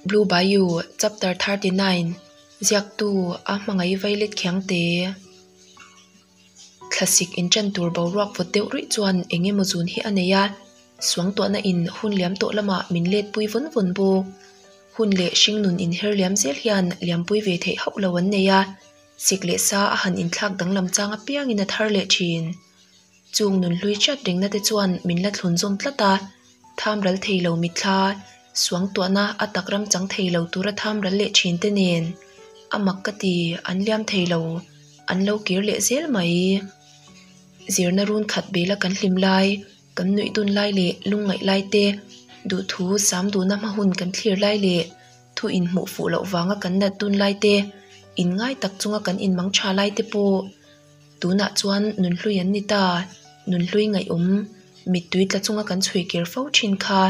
Blue Bayou, Chapter 39, Ziaktu a hmangaih vailet khiangte. Thlasik inṭan tur boruak vawt deuh ruih chuan eng emaw zun hi a nei a, suangtuahna in hun liam tawh lamah min letpui vawn vawn bawk. Hun leh hringnun inher liam zel hian liampui ve theih hauh lo an nei a, sik leh sa a han inthlak danglam chang apiangin a thar leh thin. Chung nunhlui hriat rengna te chuan min la thlun zawm tlat a, tham ral thei lo mitthla, suangtuahna a tak ram chang thei lo tura tham ral leh thin te nen a mak ka ti, an liam thei lo, an lo kir leh zel mai. Zirna run khat bela kan hlim lai, kan nuih dun lai leh lungngaih lai te, duhthu sam duhna hma hun kan thlir lai leh thu inhmuh fuh loh vanga kan nat dun lai te, inngai tak chunga kan inmang tha lai te pawh. Tunah chuan nunhlui an ni ta, nunhlui ngaihawm, mittui tla chunga kan chhui kir fo thin kha.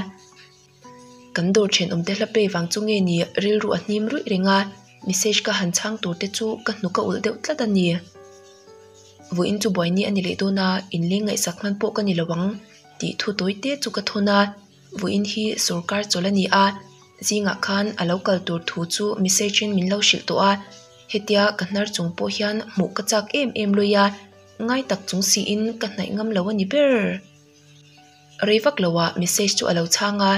Kan dawr thenawmte hla pei vang chu nge ni rilru a hnim ruih reng a, message ka han chhang tur te chu ka hnuk a ulh deuh tlat a ni. Vawiin chu buaini a ni leh dawn a, inleng ngaihsak hman pawh ka ni lo ang tih thu tawi te chu ka thawn a, vawiin hi sawrkar chawlh a ni a, zingah khan a lo kal tur thu chu message in min lo hrilh tawh a. Hetia ka hnar chung pawh hian hmuh ka chak em em lui a, ngai tak chung siin ka hnaih ngam lo a ni ber. Rei vak lo ah message chu a lo chhang a,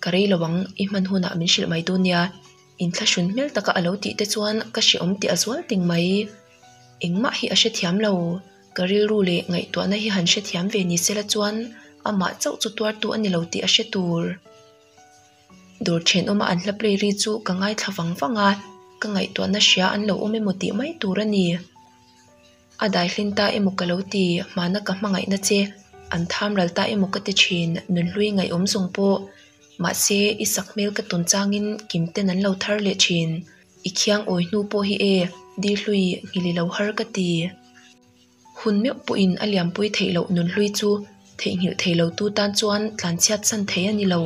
Ka rei lo ang, i hman hunah min hrilh mai dawn nia, inthlahrun hmel taka a lo tih te chuan ka hrehawm tih a zual ting mai. Engmah hi a hrethiam lo, ka rilru leh ngaihtuahna hi han hrethiam ve ni sela chuan amah chauh chu tuartu a ni lo tih a hre tur. Dawr thenawma an hla play ri chu ka ngaithla vang vang a, ka ngaihtuahna hria an lo awm emaw tih mai tur a ni. A daihlin ta emaw ka lo ti, hmana ka hmangaihna che an tham ral ta emaw ka ti thin, nunhlui ngaihawm zawng pawh. Mahse, i sak hmel ka tawn changin kim ten an lo thar leh thin. I khiang awi hnu pawh hi e, Dihlui nghili lo har ka ti. Hun meuh pawhin a liampui theih loh nunhlui chu theihnghilh thei lo tu tan chuan tlanchhiat san thei a ni lo.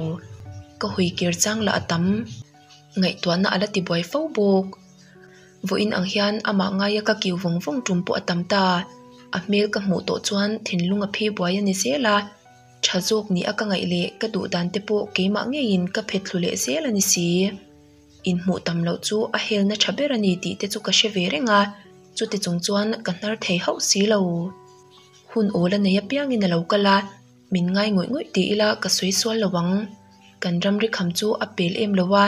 Ka hui kir chang lah a tam. Ngaihtuahna a la ti buai fo bawk. Vawiin ang hian amah ngaia ka kiu vawng vawng tum pawh a tam ta. A hmel ka hmuh tawh chuan thinlung a phi buai a ni zel a. Tha zawk ni a ka ngaih leh ka duh dan te pawh keimah ngeiin ka phet thlu leh zel a ni si. Inhmuh tam loh chu a helna tha ber a ni tih te chu ka hre ve reng a, chuti chung chuan ka hnar thei hauh si lo. Hun awl a nei apiangin a lo kal a, min ngai ngawih ngawih ti ila ka sawi sual lo ang. Kan ramri kham chu a pel em lo a,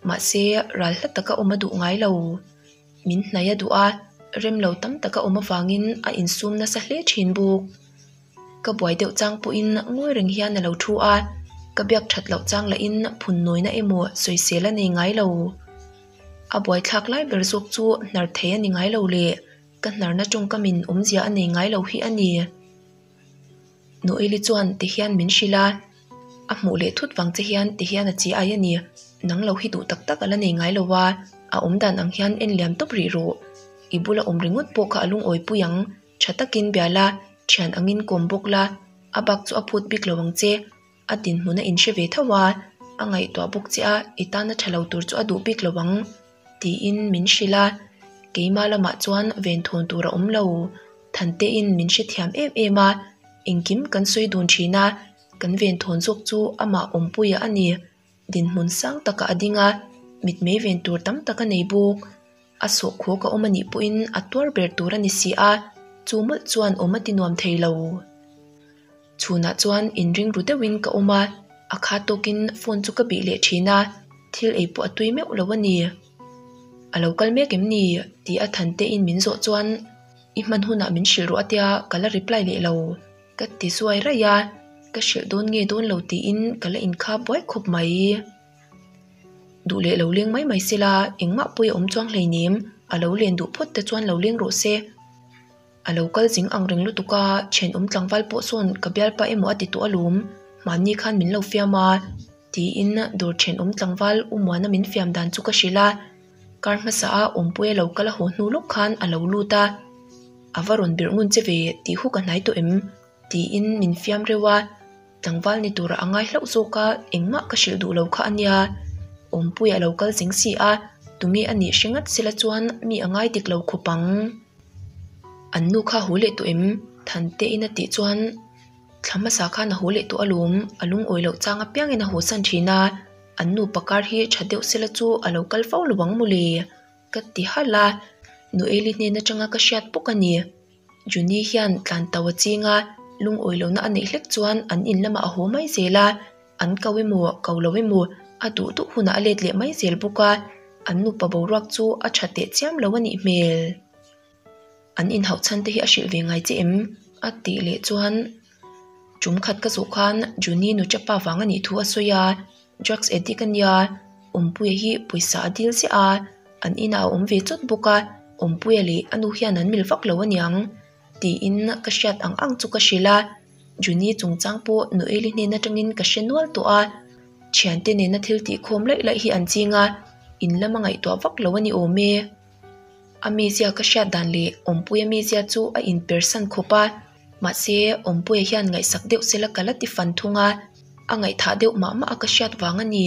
mahse ral hla taka awm a duh ngai lo. Min hnaih a duh a, rem lo tam taka awm avangin a insum nasa hle thin bawk. Ka buai deuh chang pawhin ngawi reng hian a lo thu a, ka biak that loh chang lahin phun nawina emaw sawisel a nei ngai lo. A buaithlak lai ber zawk chu hnar thei a ni ngai lo le, ka hnarna tawngkamin awmzia a nei ngai lo hi a ni. Noeli chuan ti hian min hrilh a, a hmuh leh thut vang che hian ti hian a chi ai a ni, nang lo hi duh tak tak a la nei ngai lo a, a awmdan ang hian en liam tawp rih rawh. I bula awm ringawt pawh kha a lungawi pui ang. Tha takin bia la, thian angin kawm bawk la, a bak chu a phut bik lo ang che. A dinhmun a inhre ve tho a, a ngaihtuah bawk che a, i tana tha lo tur chu a duh bik lo ang, tiin min hrilh a. Keimah lamah chuan venthawn tur a awm lo. Thantein min hrethiam em em a, engkim kan sawi dun thin a, kan venthawn zawk chu amah awmpuia a ni. Dinhmun sang takah a ding a, mitmei ven tur tam tak a nei bawk. A sawhkhawk a awm a nih pawhin a tuar ber tur a ni si a, chu mawlh chuan awm a ti nuam thei lo. Chhunah chuan inring ru deuhin ka awm a, a kha tawkin phone chu ka bih leh thin a, thil ei pawh a tui meuh lo a ni. A lo kal mek em ni? tih a than tein min zawh chuan i hman hunah min hrilh rawh a tia ka la reply leh lo. Ka ti zuai raih a, ka hrilh dawn nge dawn lo tiin ka la inkhap buai khawp mai. Duh leh lo leng mai mai sela, engmah pawi a awm chuang hleinem, a lo len duh phawt te chuan lo leng rawh se. A lo kal zing ang reng lutuk a, thenawm tlangval pawh sawn ka bialpa emaw a ti tawh alawm, mahni khan min lo fiam a, tiin dawr thenawm tlangval u Muana min fiam dan chu ka hrilh a, kar hmasa a awmpuia lo kal a haw hnu lawk khan a lo lut a, a va rawn birh ngun che ve tih hu ka hnai tawh em? tiin min fiam reuh a. Tlangval ni tura a ngai hlauh zawk a, engmah ka hrilh duh lo kha a nia. Awmpui a lo kal zing si a, tunge a nih hre ngat sela chuan mi a ngai dik lo khawp ang. An nu kha a haw leh tawh em? Thantein a tih chuan thla hmasa khan a haw leh tawh alawm, a lungawi loh chang apiangin a haw san thin a. An nupa kar hi tha deuh sela chu a lo kal fo lo ang mawle ka ti halh a, Noeli hnen atanga ka hriat bawk a ni. Juni hian tlan tau a ching a, lungawi lohna a neih hlek chuan an in lamah a haw mai zel a, an ko emaw ko lo emaw a duh duh hunah a let leh mai zel bawk a, an nupa boruak chu a tha teh chiam lo a nih hmel. An inhauh chhan te hi a hrilh ve ngai che em? a tih leh chuan tum khat ka zawh khan Juni nu chapa vang a nih thu a sawi a, drugs addict a nia, Awmpuia hi pawisa a dil ziah a, an inah a awm ve chawt bawk a, Awmpuia leh a nu hian an mil vak lo a niang tiin ka hriat ang ang chu ka hrilh a, Juni chungchang pawh Noeli hnen atangin ka hre nual tawh a, thiante nena thil tihkhawm laih laih hi an ching a, in lama ngaihtuah vak lo a ni awm e. A mizia ka hriat dan leh Awmpuia mizia chu a inpersan khawp a, mahse Awmpuia hian ngaihsak deuh sela ka la ti fan thung a, a ngaihthah deuh mah mah a ka hriat vang a ni.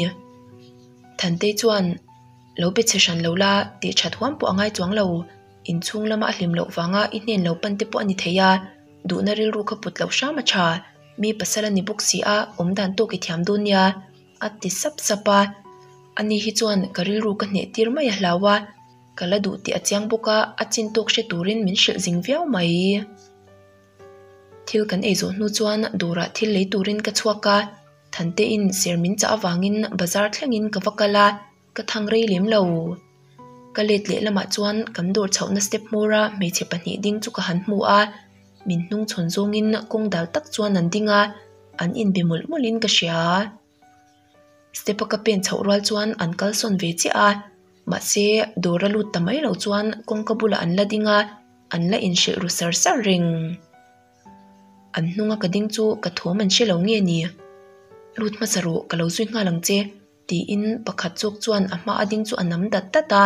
Thantei chuan lo be chhe hran lo la tih that huam pawh a ngai chuang lo, inchhung lama a hlim loh vanga i hnen lo pan te pawh a ni thei a, duhna rilru kha put loh hram a tha, mi pasal a ni bawk si a, awmdan tawk i thiam dawn nia. A ti sap sap a, ani hi chuan ka rilru ka hneh tir mai a hlau a, ka la duh tih a chiang bawk a, a chin tawk hre turin min hrilh zing viau mai. Thil kan ei zawh hnu chuan dawrah thil lei turin ka chhuak a, Thantein ser min chah avangin bazar thlengin ka va kal a, ka thang rei lem lo. Ka let leh lamah chuan kan dawr chhohna step hmawra hmeichhe pahnih ding chu ka han hmu a, min hnung chhawn zawngin kawng dal tak chuan an ding a, an inbe mawlh mawlhin ka hria. Step a ka pen chhoh rual chuan an kalsawn ve chiah a, mahse dawr a lut ta mai lo chuan kawngka bulah an la ding a, an la inhrilh ru sar sar reng. An hnunga ka ding chu ka thawm an hre lo nge ni? Lut hmasa rawh ka lo zui nghal ang che. Tiin pakhat zawk chuan a hma a ding chu a nam dat dat a,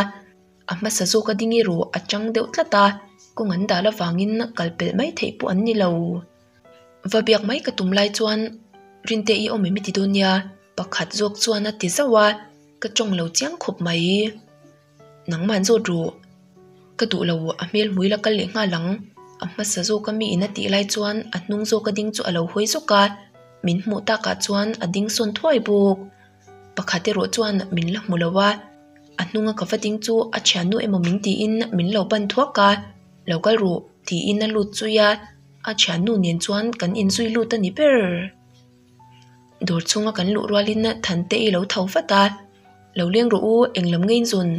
a hmasa zawk a ding erawh a chang deuh tlat a, kawng an dal avangin kal pelh mai theih pawh an ni lo. Va biak mai ka tum lai chuan Rinte i awm em i ti dawn nia pakhat zawk chuan a ti zauh a, ka tawng lo chiang khawp mai. Nangman zawt rawh. Ka duh lo, a hmel hmui la kal leh nghal ang. A hmasa zawk a mi in a tih lai chuan a hnung zawk a ding chu a lo hawi zawk a, min hmuh takah chuan a ding sawn thuai bawk. Pakhat erawh chuan min la hmu lo a, a hnunga ka va ding chu a thiannu emaw min tiin min lo ban thuak a, Lo kal rawh tiin a lut zui a, a thiannu nen chuan kan inzui lut a ni ber. Dawr chhunga kan luh rualin Thante i lo tho vat a, Lo leng rawh u, englam ngei zawn?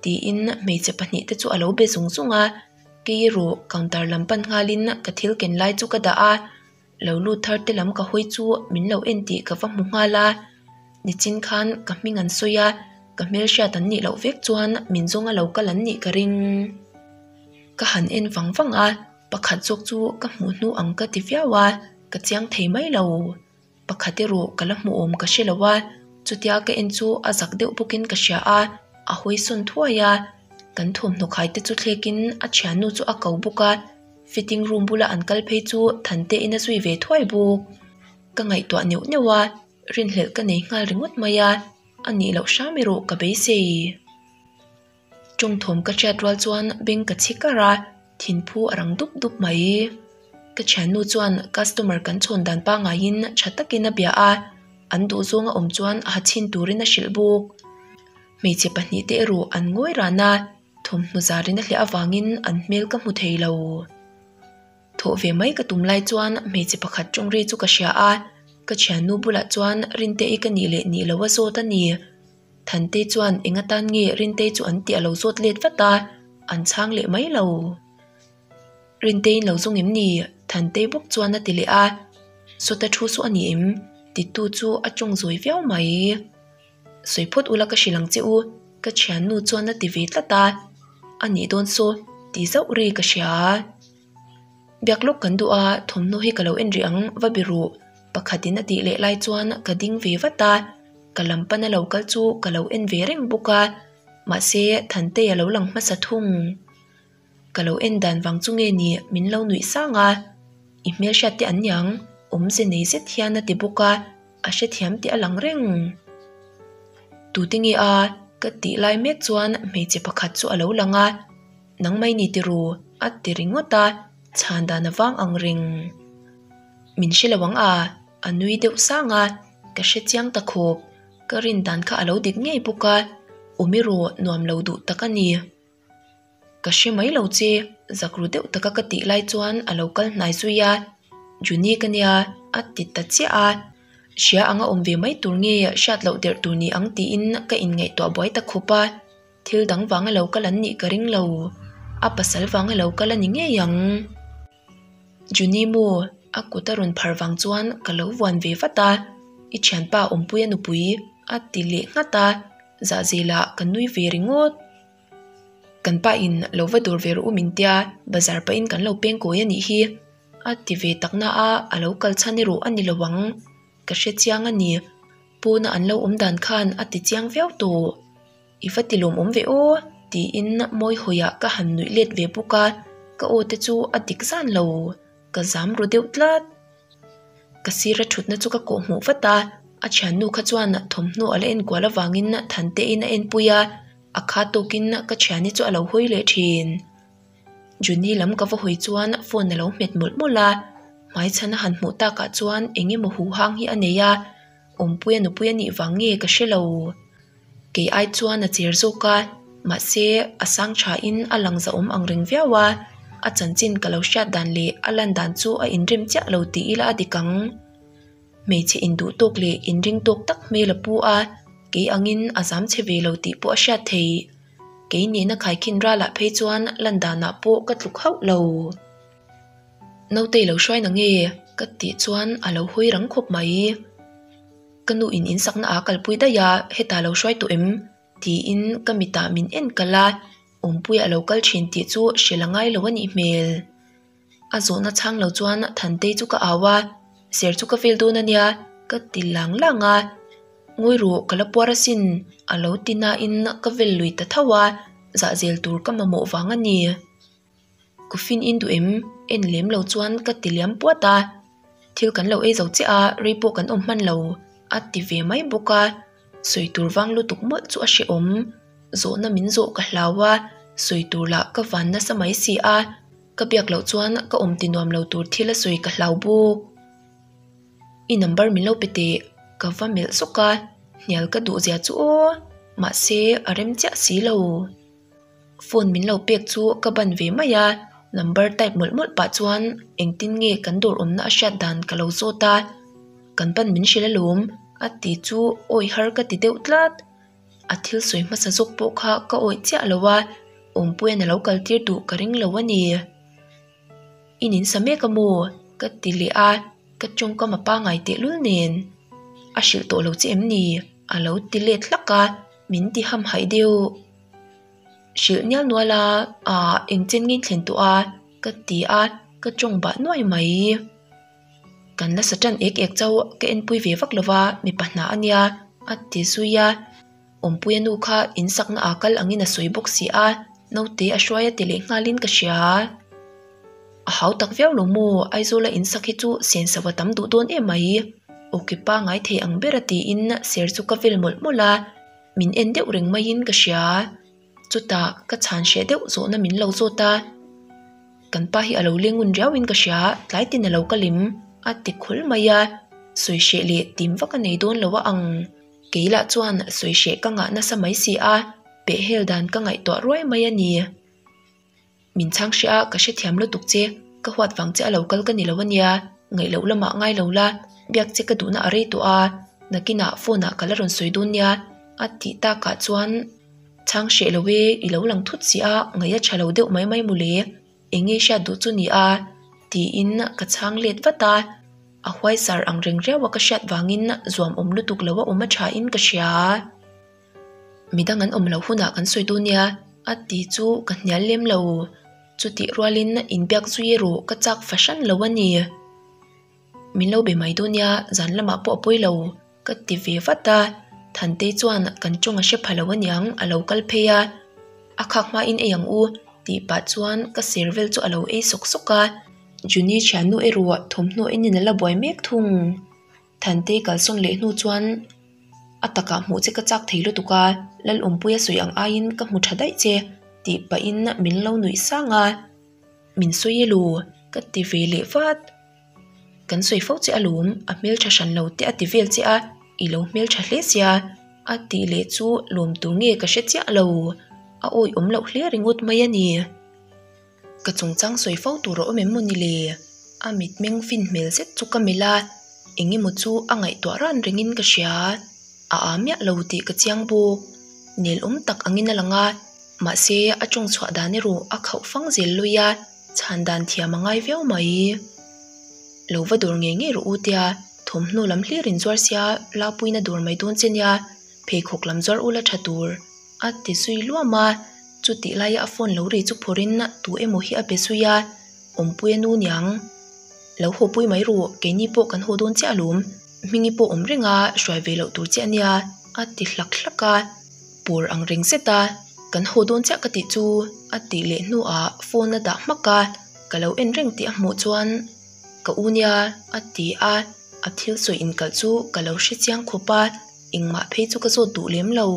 tiin hmeichhe pahnihte chu a lo be zung zung a, kei erawh counter lam pan nghalin ka thil ken lai chu ka dah a, lo lut thar te lam ka hawi chu min lo en tih ka va hmu nghal a, nichin khan ka hming an sawi a, ka hmelhriat an nih loh vek chuan min zawnga lo kal an nih ka ring. Ka han en vang vang a, pakhat zawk chu ka hmuh hnu ang ka ti viau a, ka chiang thei mai lo. Pakhat erawh ka la hmu awm ka hre lo a, chutia ka en chu a zak deuh bawkin ka hria a, a hawi sawn thuai a. Kan thawmhnaw khai te chu thlekin a thiannu chu a ko bawk a, fitting room bula an kal phei chu Thante in a zui ve thuai bawk. Ka ngaihtuah neuh neuh a, rinhlelh ka nei nghal ringawt mai a, a nih loh hram erawh ka beisei. Tawngthawm ka hriat rual chuan beng ka chhi kar a, thinphu a rang dup dup mai. Ka thiannu chuan customer kan chhawn dan pangaiin tha takin a bia a, an duhzawng a awm chuan a ha chhin turin a hrilh bawk. Hmeichhe pahnihte erawh an ngawi ran a, thawmhnaw zarin a hliah avangin an hmel ka hmu thei lo. Thawh ve mai ka tum lai chuan hmeichhe pakhat tawng ri chu ka hria a, ka thiannu bulah chuan Rinte-i ka nih leh nih lo a zawt a ni. Thantei chuan eng atan nge Rintei chu an tih a lo zawt let vat a, an chhang leh mai lo. Rinteiin lo zawng em ni? Thantei bawk chuan a ti leh a, Sawta thu chu a ni em? Titu chu a tawng zawi viau mai. Sawi phawt ula ka hrilh ang che u, ka thiannu chuan a ti ve tlat a, A nih dawn saw ti zauh ri ka hria. Biak lawk kan duh a, thawmhnaw hi ka lo en rih ang, va be ruh. Pakhatin a tih leh lai chuan ka ding ve vat a, ka lam pana lo kal chu ka lo en ve reng bawk a, mahse Thantei a lo lang hmasa thung. Ka lo en dan vang chu nge ni min lo nuih sang a, i hmelhriat te an niang, awmze nei zet hian a ti bawk a, a hrethiam tih a lang reng. Tute nge a? Ka tih lai mek chuan hmeichhe pakhat chu a lo lang a. Nang mai ni ti ru, a ti ringawt a, chhan dan a vang ang reng. Min hre lo ang a, a nui deuh sang a, ka hre chiang ta khawp. Ka rin dan kha a lo dik ngei bawk a, awm erawh nuam lo duh tak a ni. Ka hre mai lo che, zak ru deuh taka ka tih lai chuan a lo kal hnai zui a, Junie ka nia a ti ta chiah a, hria anga awm ve mai tur nge hriat loh der tur ni ang tiin ka inngaihtuah buai ta khawp a, thil dang vanga lo kal an nih ka ring lo, a pasal vanga lo kal a ni ngei ang. Junie maw? A kut a rawn phar vang chuan ka lo vuan ve vat a, I thianpa awmpui a nupui a ti leh nghat a, zahzelah ka nui ve ringawt. Kan pa in lo va dawr ve rawh u min tia, bazar pahin kan lo peng kawi a nih hi a ti ve tak na a, a lo kal chhan erawh a ni lo ang. Ka hre chiang a ni, pawna an lo awm dan khan a ti chiang viau tawh. I va ti lawmawm ve aw tiin mawi hawiah ka han nuih let ve bawk a, ka aw te chu a dik zan lo, ka zam ru deuh tlat. Ka sira thutna chu ka kawh hmuh vat a, a thiannu kha chuan thawmhnaw a la enkual avangin Thantein a enpui a, a kha tawkin ka thiani chu a lo hawi leh thin. Junie lam ka va hawi chuan phone a lo hmet mawlh mawlh a, hmaichhan a han hmuh takah chuan eng emaw huhang hi a nei a, awmpuia nupui a nih vang nge ka hre lo. Kei ai chuan a cher zawk a, mahse a sang thain a lang zahawm ang reng viau a, a chanchin ka lo hriat dan leh a lan dan chu a inrem chiah lo tih ila a dik ang. Hmeichhe induh tawk leh inring tawk tak hmel a pu a, kei angin a zam chhe ve lo tih pawh a hriat theih. Kei nena khaikhin ralah phei chuan lan danah pawh ka tluk hauh lo. Nautei lo hruai na nge? ka tih chuan a lo hawi rang khawp mai. Ka nu in insakna a kalpui daih a, hetah lo hruai tawh em? tiin ka mitah min en kalh a, awmpui a lo kal thin tih chu hrilh a ngai lo a nih hmel. A zawhna chhang lo chuan Thantei chu ka au a, ser chu ka vel dawn a nia ka ti lang lang a, Ngawi rawh ka la puar asin a lo ti nain ka vel lui ta tho a, zahzel tur ka mamawh vang a ni. Coffin in duh em? En lem lo chuan ka ti liam puat a, thil kan lo ei zo chiah a, rei pawh kan awm hman lo a ti ve mai bawk a, sawi tur vang lutuk mawlh chu a hrehawm, zawhna min zawh ka hlau a, sawi tur lah ka van nasa mai si a, ka biak loh chuan ka awm ti nuam lo tur thil a sawi ka hlau bawk. I number min lo pe teh, ka va melh zawk a, hnial ka duh zia chu aw, mahse a rem chiah si lo. Phone min lo pek chu ka ban ve mai a, number type mawlh mawlh pah chuan engtin nge kan dawr awmna a hriat dan ka lo zawt a, kan pan min hrilh alawm a ti chu awi har ka ti deuh tlat. A thil sawi hmasa zawk pawh kha ka awih chiah lo a, Awmpuia'n a lo kal tir duh ka ring lo a ni. I nin sa mek a maw? ka ti leh a, ka tawngkam a pangai tehlul nen a hrilh tawh lo che em ni? a lo ti let hlak a. Min ti hamhaih deuh. Hrilh nial nual a, ah eng chen ngei thlen tawh a ka ti a, ka tawng bah nuai mai. Kan la sa tan ek ek chauh ka enpui ve vak lo va, mipa hna a nia a ti zui a. Awmpuia nu kha in sakna ah kal angin a sawi bawk si a, naute a hruai a ti leh nghalin ka hria. A hau tak viau lo maw, Aizawla in sak hi chu senso a tam duh dawn em mai. Awki pangai thei ang ber a tiin ser chu ka vel mawlh mawlh a, min en deuh reng maiin ka hria. Chutah ka chhan hreh deuh zawhna min lo zawt a, kan pa hi a lo leng ngun riauin ka hria, tlai tin a lo ka lim a ti khul mai a, sawi hreh leh tim vak a nei dawn lo a ang. Kei lah chuan sawi hreh ka ngah nasa mai si a, pehhel dan ka ngaihtuah ruai mai a ni. Min chhang hria a, ka hrethiam lutuk che, ka huat vang che a lo kal ka ni lo ania, ngaih loh lamah ngai lo la, biak che ka duhna a rei tawh a, nakinah phone ah ka la rawn sawi dawn nia a tih takah chuan chhang hreh lo e, i lo lang thut si a, ngaih a tha lo deuh mai mai mawle, eng nge hriat duh chu ni a? tiin ka chhang let vat a, a huaisar ang reng riau a ka hriat vangin zuam awm lutuk lo a awm a tha in ka hria. Midang an awm loh hunah kan sawi dawn nia a ti chu ka hnial lem lo. Chutih rualin inbiak zui erawh ka chak fahran lo a ni. Min lo be mai dawn nia zan lamah pawh a pawi lo ka ti ve vat a. Thantei chuan kan tawng a hre pha lo aniang a lo kal phei a. A khak hmain ei ang u tih pah chuan ka ser vel chu a lo ei sawk sawk a. Junie thiannu erawh thawmhnaw enin a la buai mek thung. Thantei kalsawn leh hnu chuan a takah hmuh che ka chak thei lutuk a, Lalawmpuia sawi ang aiin ka hmu tha daih che tih pahin min lo nuih sang a, min sawi elo ka ti ve leh vat. Kan sawi fo che alawm, a hmeltha hran lo te a ti vel che a, i lo hmeltha hle sia A tih leh chu lawm tur nge ka hre chiah lo, a awihawm loh hle ringawt mai a ni. Ka chungchang sawi fo tur a awm em maw ni le? A mitmeng fin hmel zet chu ka melh a, eng emaw chu a ngaihtuah ran rengin ka hria. A â miah lo tih ka chiang bawk. Nel awm tak angin a lang a, mahse a tawng chhuah dan erawh a khauh fang zel lawi a, chhan dan thiam a ngai viau mai. Lo va dawr ngei ngei rawh u tia, thawmhnaw lam hlir in zuar sia lapuina dawr mai dawn che nia, pheikhawk lam zuar ula tha tur a ti zui luam a, chutih laia a phone lo ri chu phawrhin tu emaw hi a be zui a, awmpuia nu niang. Lo haw pui mai ru, keini pawh kan haw dawn chiah alawm, hmingi pawh awm reng a, hruai ve loh tur chiah ania a ti hlak hlak a, pur ang reng zet a, kan haw dawn chiah ka tih chu a tih leh hnuah phone a dah hmak a, ka lo en reng tih a hmuh chuan ka u nia a ti a, a thil sawi inkalh chu ka lo hre chiang khawp a, engmah phei chu ka zawt duh lem lo.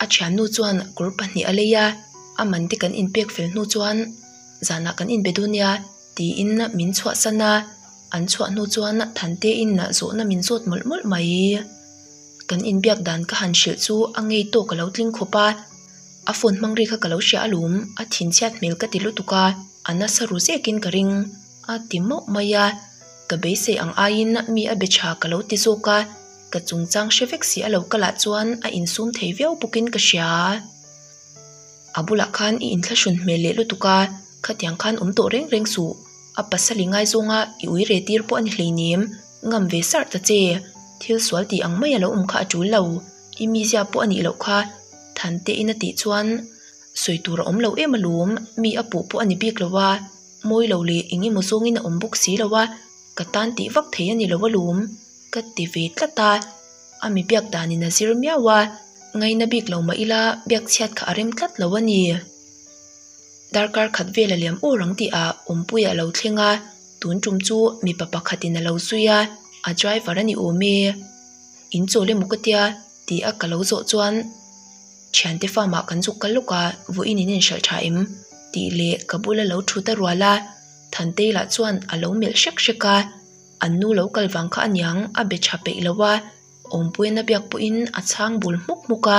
A thiannu chuan kawr pahnih a lei a, a man te kan inpek fel hnu chuan zanah kan inbe dawn nia tiin min chhuahsan a, an chhuah hnu chuan Thantein zawhna min zawt mawlh mawlh mai. Kan inbiak dan ka han hrilh chu a ngei tawk a lo tling khawp a, a phone hmang ri kha ka lo hria alawm, a thinchhiat hmel ka ti lutuk a, a nasa ru zekin ka ring a ti mauh mai a, ka beisei ang aiin mi a be tha ka lo ti zawk a, ka chungchang hre vek si a lo kalah chuan a insum thei viau bawkin ka hria. A bulah khan i inthlahrun hmel leh lutuk a, khatiang khan awm tawh reng reng suh. A pasal i ngaizawnga i ui re tir pawh a ni hleinem, ngam ve sarh ta che. Thil sual tih ang mai a lo awm kha a tul lo, i mizia pawh a nih loh kha, Thantein a tih chuan sawi tur a awm lo em alawm, mi a puh pawh a ni bik lo a, mawi lo leh eng emaw zawngin a awm bawk si lo a, ka tan tih vak thei a ni lo alawm, ka ti ve tlat a. A mi biak danin a zir miau a, ngaina bik lo mah ila biak chhiat kha a rem tlat lo a ni. Darkar khat vel a liam awr ang tih ah awmpui a lo thleng a, tun tum chu mipa pakhatin a lo zui a, a driver a ni awm e. In chawl emaw ka tia tih a ka lo zawh chuan thiante farm ah kan zuk kal lawk a, vawiin in inhralh tha em? tih leh ka bula lo thut a rual a, Thantei lah chuan a lo melh hrek hrek a. An nu lo kal vang kha aniang a be tha peih lo a, awmpuiin a biak pawhin a chhang bul hmuk hmuk a,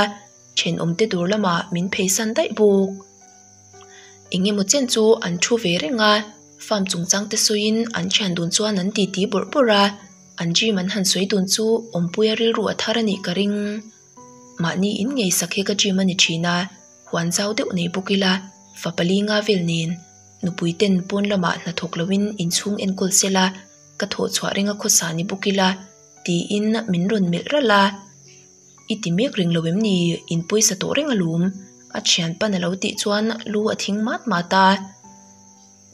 thenawmte dawr lamah min pheisan daih bawk. Eng emaw chen chu an thu ve reng a, farm chungchang te sawiin an thian dun chuan an titi bawrh bawrh a, an dream an han sawi dun chu awmpuia rilru a thar a nih ka ring. Mahni in ngei sak hi ka dream a ni thin a, huan zau deuh nei bawk ila, fa pali nga vel nen. Nupui ten pawn lamah hnathawk loin inchhung enkawl sela, ka thawh chhuah renga khawsa ni bawk ila, tiin min rawn melh ralh a. I ti mek reng lo em ni? In pawisa tawh reng alawm, a thianpan a lo tih chuan lu a thing mat mat a.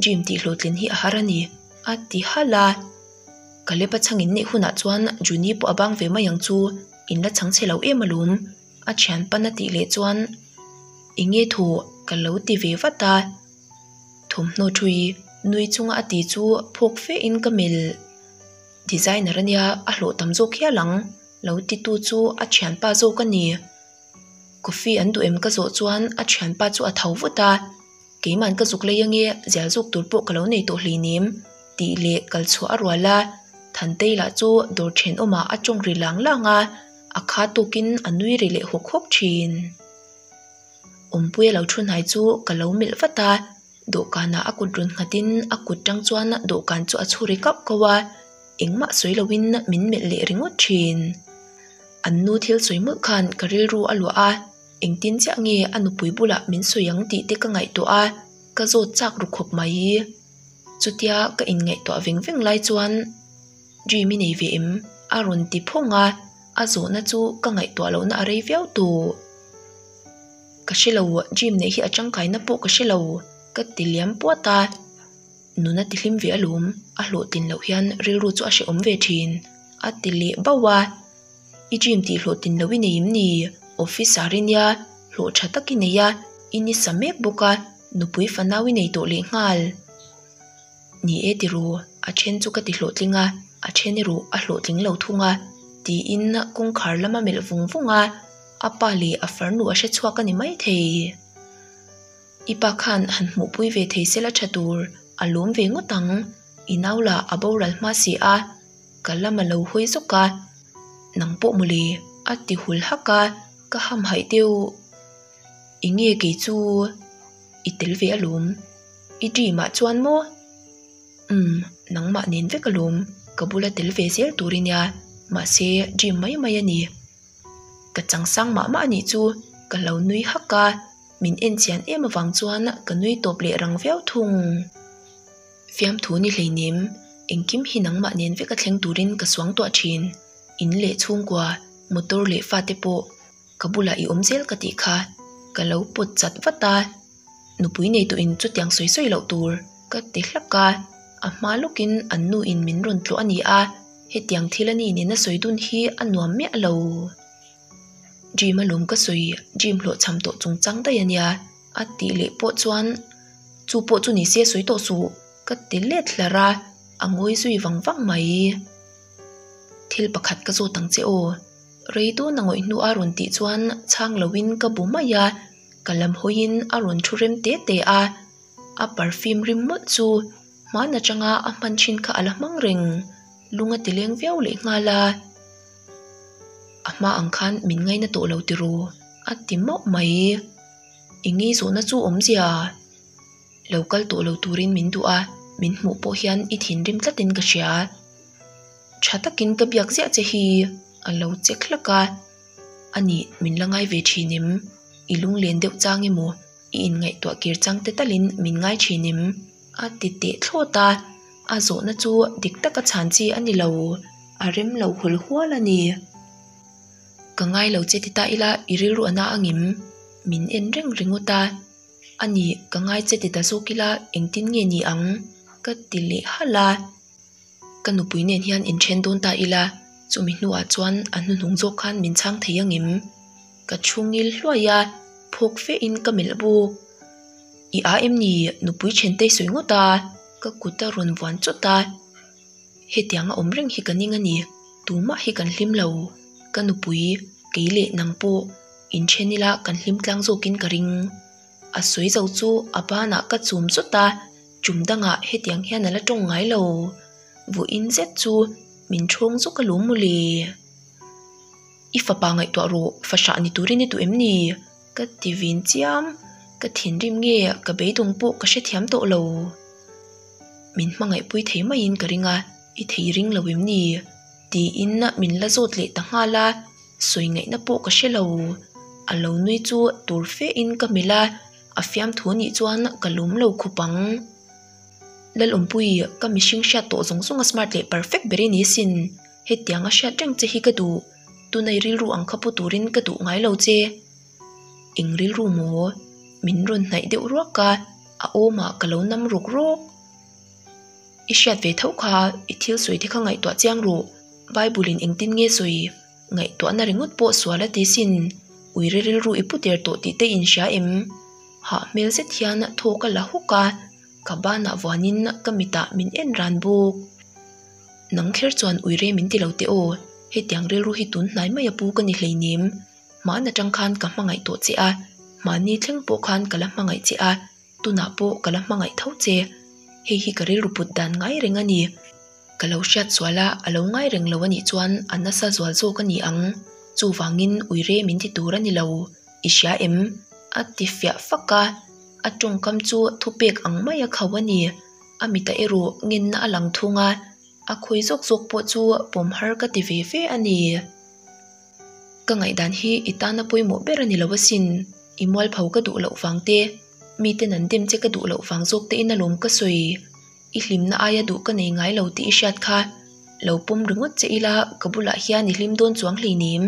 Dream tih hlawhtlin hi a har a ni, a ti halh a. Caleb-a chhang in neih hunah chuan Juni pawh a bang ve mai ang chu, in la chhang chhe lo em alawm. A thianpan a tih leh chuan eng nge thaw ka lo ti ve vat a, thawmhnaw thui nui chunga a ti chu phawk fe in ka melh. Designer ania a hlawh tam zawk hial ang lo ti tu chu a thianpa zawk a ni. Coffee an duh em ka zawh chuan a thianpa chu a tho vut a, keiman ka zuk lei ange zial zawk tur pawh ka lo nei tawh hleinem tih leh kal chhuah a rual a, Thantei lah chu dawr thenawmah a tawng ri lang lang a. A kha tawkin a nui ri leh hawk hawk thin. Awmpuia lo thu hnai chu ka lo melh vat a, dawhkanah a kut rawn nghatin a kut tang chuan dawhkan chu a chhu ri kauh kauh a, engmah sawi loin min melh leh ringawt thin. An nu thil sawi mawlh khan ka rilru a luah a, engtin chiah nge a nupui bulah min sawi ang tih te ka ngaihtuah a, ka zawt chak ru khawp mai. Chutia ka inngaihtuah veng veng lai chuan. Dream i nei ve em? A rawn ti phawng a, a zawhna chu ka ngaihtuah lohna a rei viau tawh. Ka hre lo, dream neih hi a tangkaina pawh ka hre lo, ka ti liam puat a. Nuna ti hlim ve alawm, a hlawhtlin loh hian rilru chu a hrehawm ve thin, a ti leh bauh a. I dream tih hlawhtlin loh i nei em ni? Officer i nia, hlawh tha tak i nei a, i ni sa mek bawk a, nupui fanau i nei tawh lehnghal. Ni e ti ru, a then chu ka ti hlawhtling a, a then erawh a hlawhtling lo thung a, tiin kawngkhar lama melh vung vung a, a pa leh a farnu a hre chhuak a ni maithei. I pa khan han hmuhpui ve thei sela tha tur, a lawm ve ngawt ang, i nau lah a boral hma si a, ka lam a lo hawi zawk a, nang pawh mawle, A ti hul hak a, ka hamhaih deuh. Enge kei chu i tel ve alawm? I dream ah chuan maw? Umm, nangmah nen vek alawm, ka bula tel ve zel tur i nia, mahse dream mai mai a ni. Ka chang sang mah mah a nih chu, ka lo nui hak a, min en chian em avang chuan ka nui tawp leh rang viau thung. Fiamthu ni hleinem, engkim hi nangmah nen vek a thleng turin ka suang tuah thin. In leh chhungkua, motor leh fate pawh ka bulah i awm zel ka tih kha ka lo pawt chat vat a, nupui nei tawhin chutiang sawi sawi loh tur ka ti hlak a, a hma lawkin an nu in min rawn tlawh a ni a, hetiang thil a ni nena sawi dun hi a nuam miah lo. Dream alawm ka sawi, dream hlawhchham tawh chungchang daih a nia a tih leh pawh chuan chu pawh chu ni se sawi tawh suh ka ti let hlar a, a ngawi zui vang vang mai. Thil pakhat ka zawt ang che aw. Rei dawn a ngawih hnu a rawn tih chuan chhang loin ka bu mai a, ka lam hawiin a rawn thu rem te te a. A perfume rim mawlh chu hman atanga a hman thin kha a la hmang reng, lung a ti leng viau leh nghal a. A hma ang khan min ngaina tawh lo tiraw? a ti mauh mai. I ngei zawhna chu awmzia? Lo kal tawh lo turin min duh a, min hmuh pawh hian i thinrim tlatin ka hria. Tha takin ka biak ziah che hi a lo chek hlak a, a nih min la ngai ve thin em? I lunglen deuh chang emaw i inngaihtuah kir chang te talin min ngai thin em? A ti teh thlawt a, a zawhna chu dik taka chhan chi a ni lo, a rem lo hul hual a ni. Ka ngai lo che ti ta ila i rilru a na angem? Min en reng ringawt a. A ni, ka ngai che ti ta zawk ila engtin nge ni ang? Ka ti leh halh a. Ka nupui nen hian inthen dawn ta ila, chumi hnuah chuan a hnuhnung zawk khan min chhang thei angem? Ka thu ngil hluai a, phawk fe in ka melh bawk. I a em ni? Nupui thente sawi ngawt a, ka kut a rawn vuan chawt a. Hetiang a awm reng hi ka ning a ni, tumah hi kan hlim lo. Ka nupui, kei leh nang pawh inthen ila kan hlim tlang zawkin ka ring. A sawi zo chu a banah ka chum zut a, chum dangah hetiang hian a la tawng ngai lo. Vawiin zet chu min thawng zawk alawm mawle. I fapa ngaihtuah rawh, fahrah ni turin i duh em ni? Ka ti vin chiam, ka thinrim nge ka beidawng pawh ka hrethiam tawh lo. Min hmangaihpui thei maiin ka ring a, i thei ring lo em ni? Tiin min la zawt leh ta nghal a, sawi ngaihna pawh ka hre lo. A lo nui chu tur fe in ka melh a, a fiamthu nih chuan ka lawm lo khawp ang. Lalawmpui, ka mihring hriat tawh zawng zawng a smart leh perfect ber i ni sin. Hetiang a hriat reng che hi ka duh. Tunai rilru ang kha pu turin ka duh ngai lo che. Eng rilru maw? Min rawn hnaih deuh ruak a, a awmah ka lo nam ruk rawk. I hriat ve tho kha, i thil sawi te kha ngaihtuah chiang rawh. Bible in engtin nge sawi? Ngaihtuahna ringawt pawh sual a ti sin. Uire rilru i pu der tawh tih te in hria em? Hah hmel zet hian thaw ka la hawk a, ka banah vuanin ka mitah min en ran bawk. Nang kher chuan uire min ti lo teh aw, hetiang rilru hi tun hnai mai a pu ka ni hleinem. Hmaan atang khan ka hmangaih tawh che a, mahni thleng pawh khan ka la hmangaih che a. Tunah pawh ka la hmangaih tho che. Hei hi ka rilru put dan ngai reng a ni. Ka lo hriat sual a, a lo ngai reng lo a nih chuan a nasa zual zawk a ni ang. Chuvangin uire min ti tur a ni lo. I hria em? A ti fiah fak a. A tawngkam chu thupek ang mai a khauh a ni. A mita erawh ngenna a lang thung a. A khawi zawk zawk pawh chu pawm har ka ti ve ve a ni. Ka ngaihdan hi i tana pawimawh ber a ni lo asin. I mualpho ka duh loh vang te, miten an dem che ka duh loh vang zawk te in alawm ka sawi. I hlimna aia duh ka nei ngai lo tih i hriat kha. Lo pawm ringawt che ila ka bulah hian i hlim dawn chuang hleinem.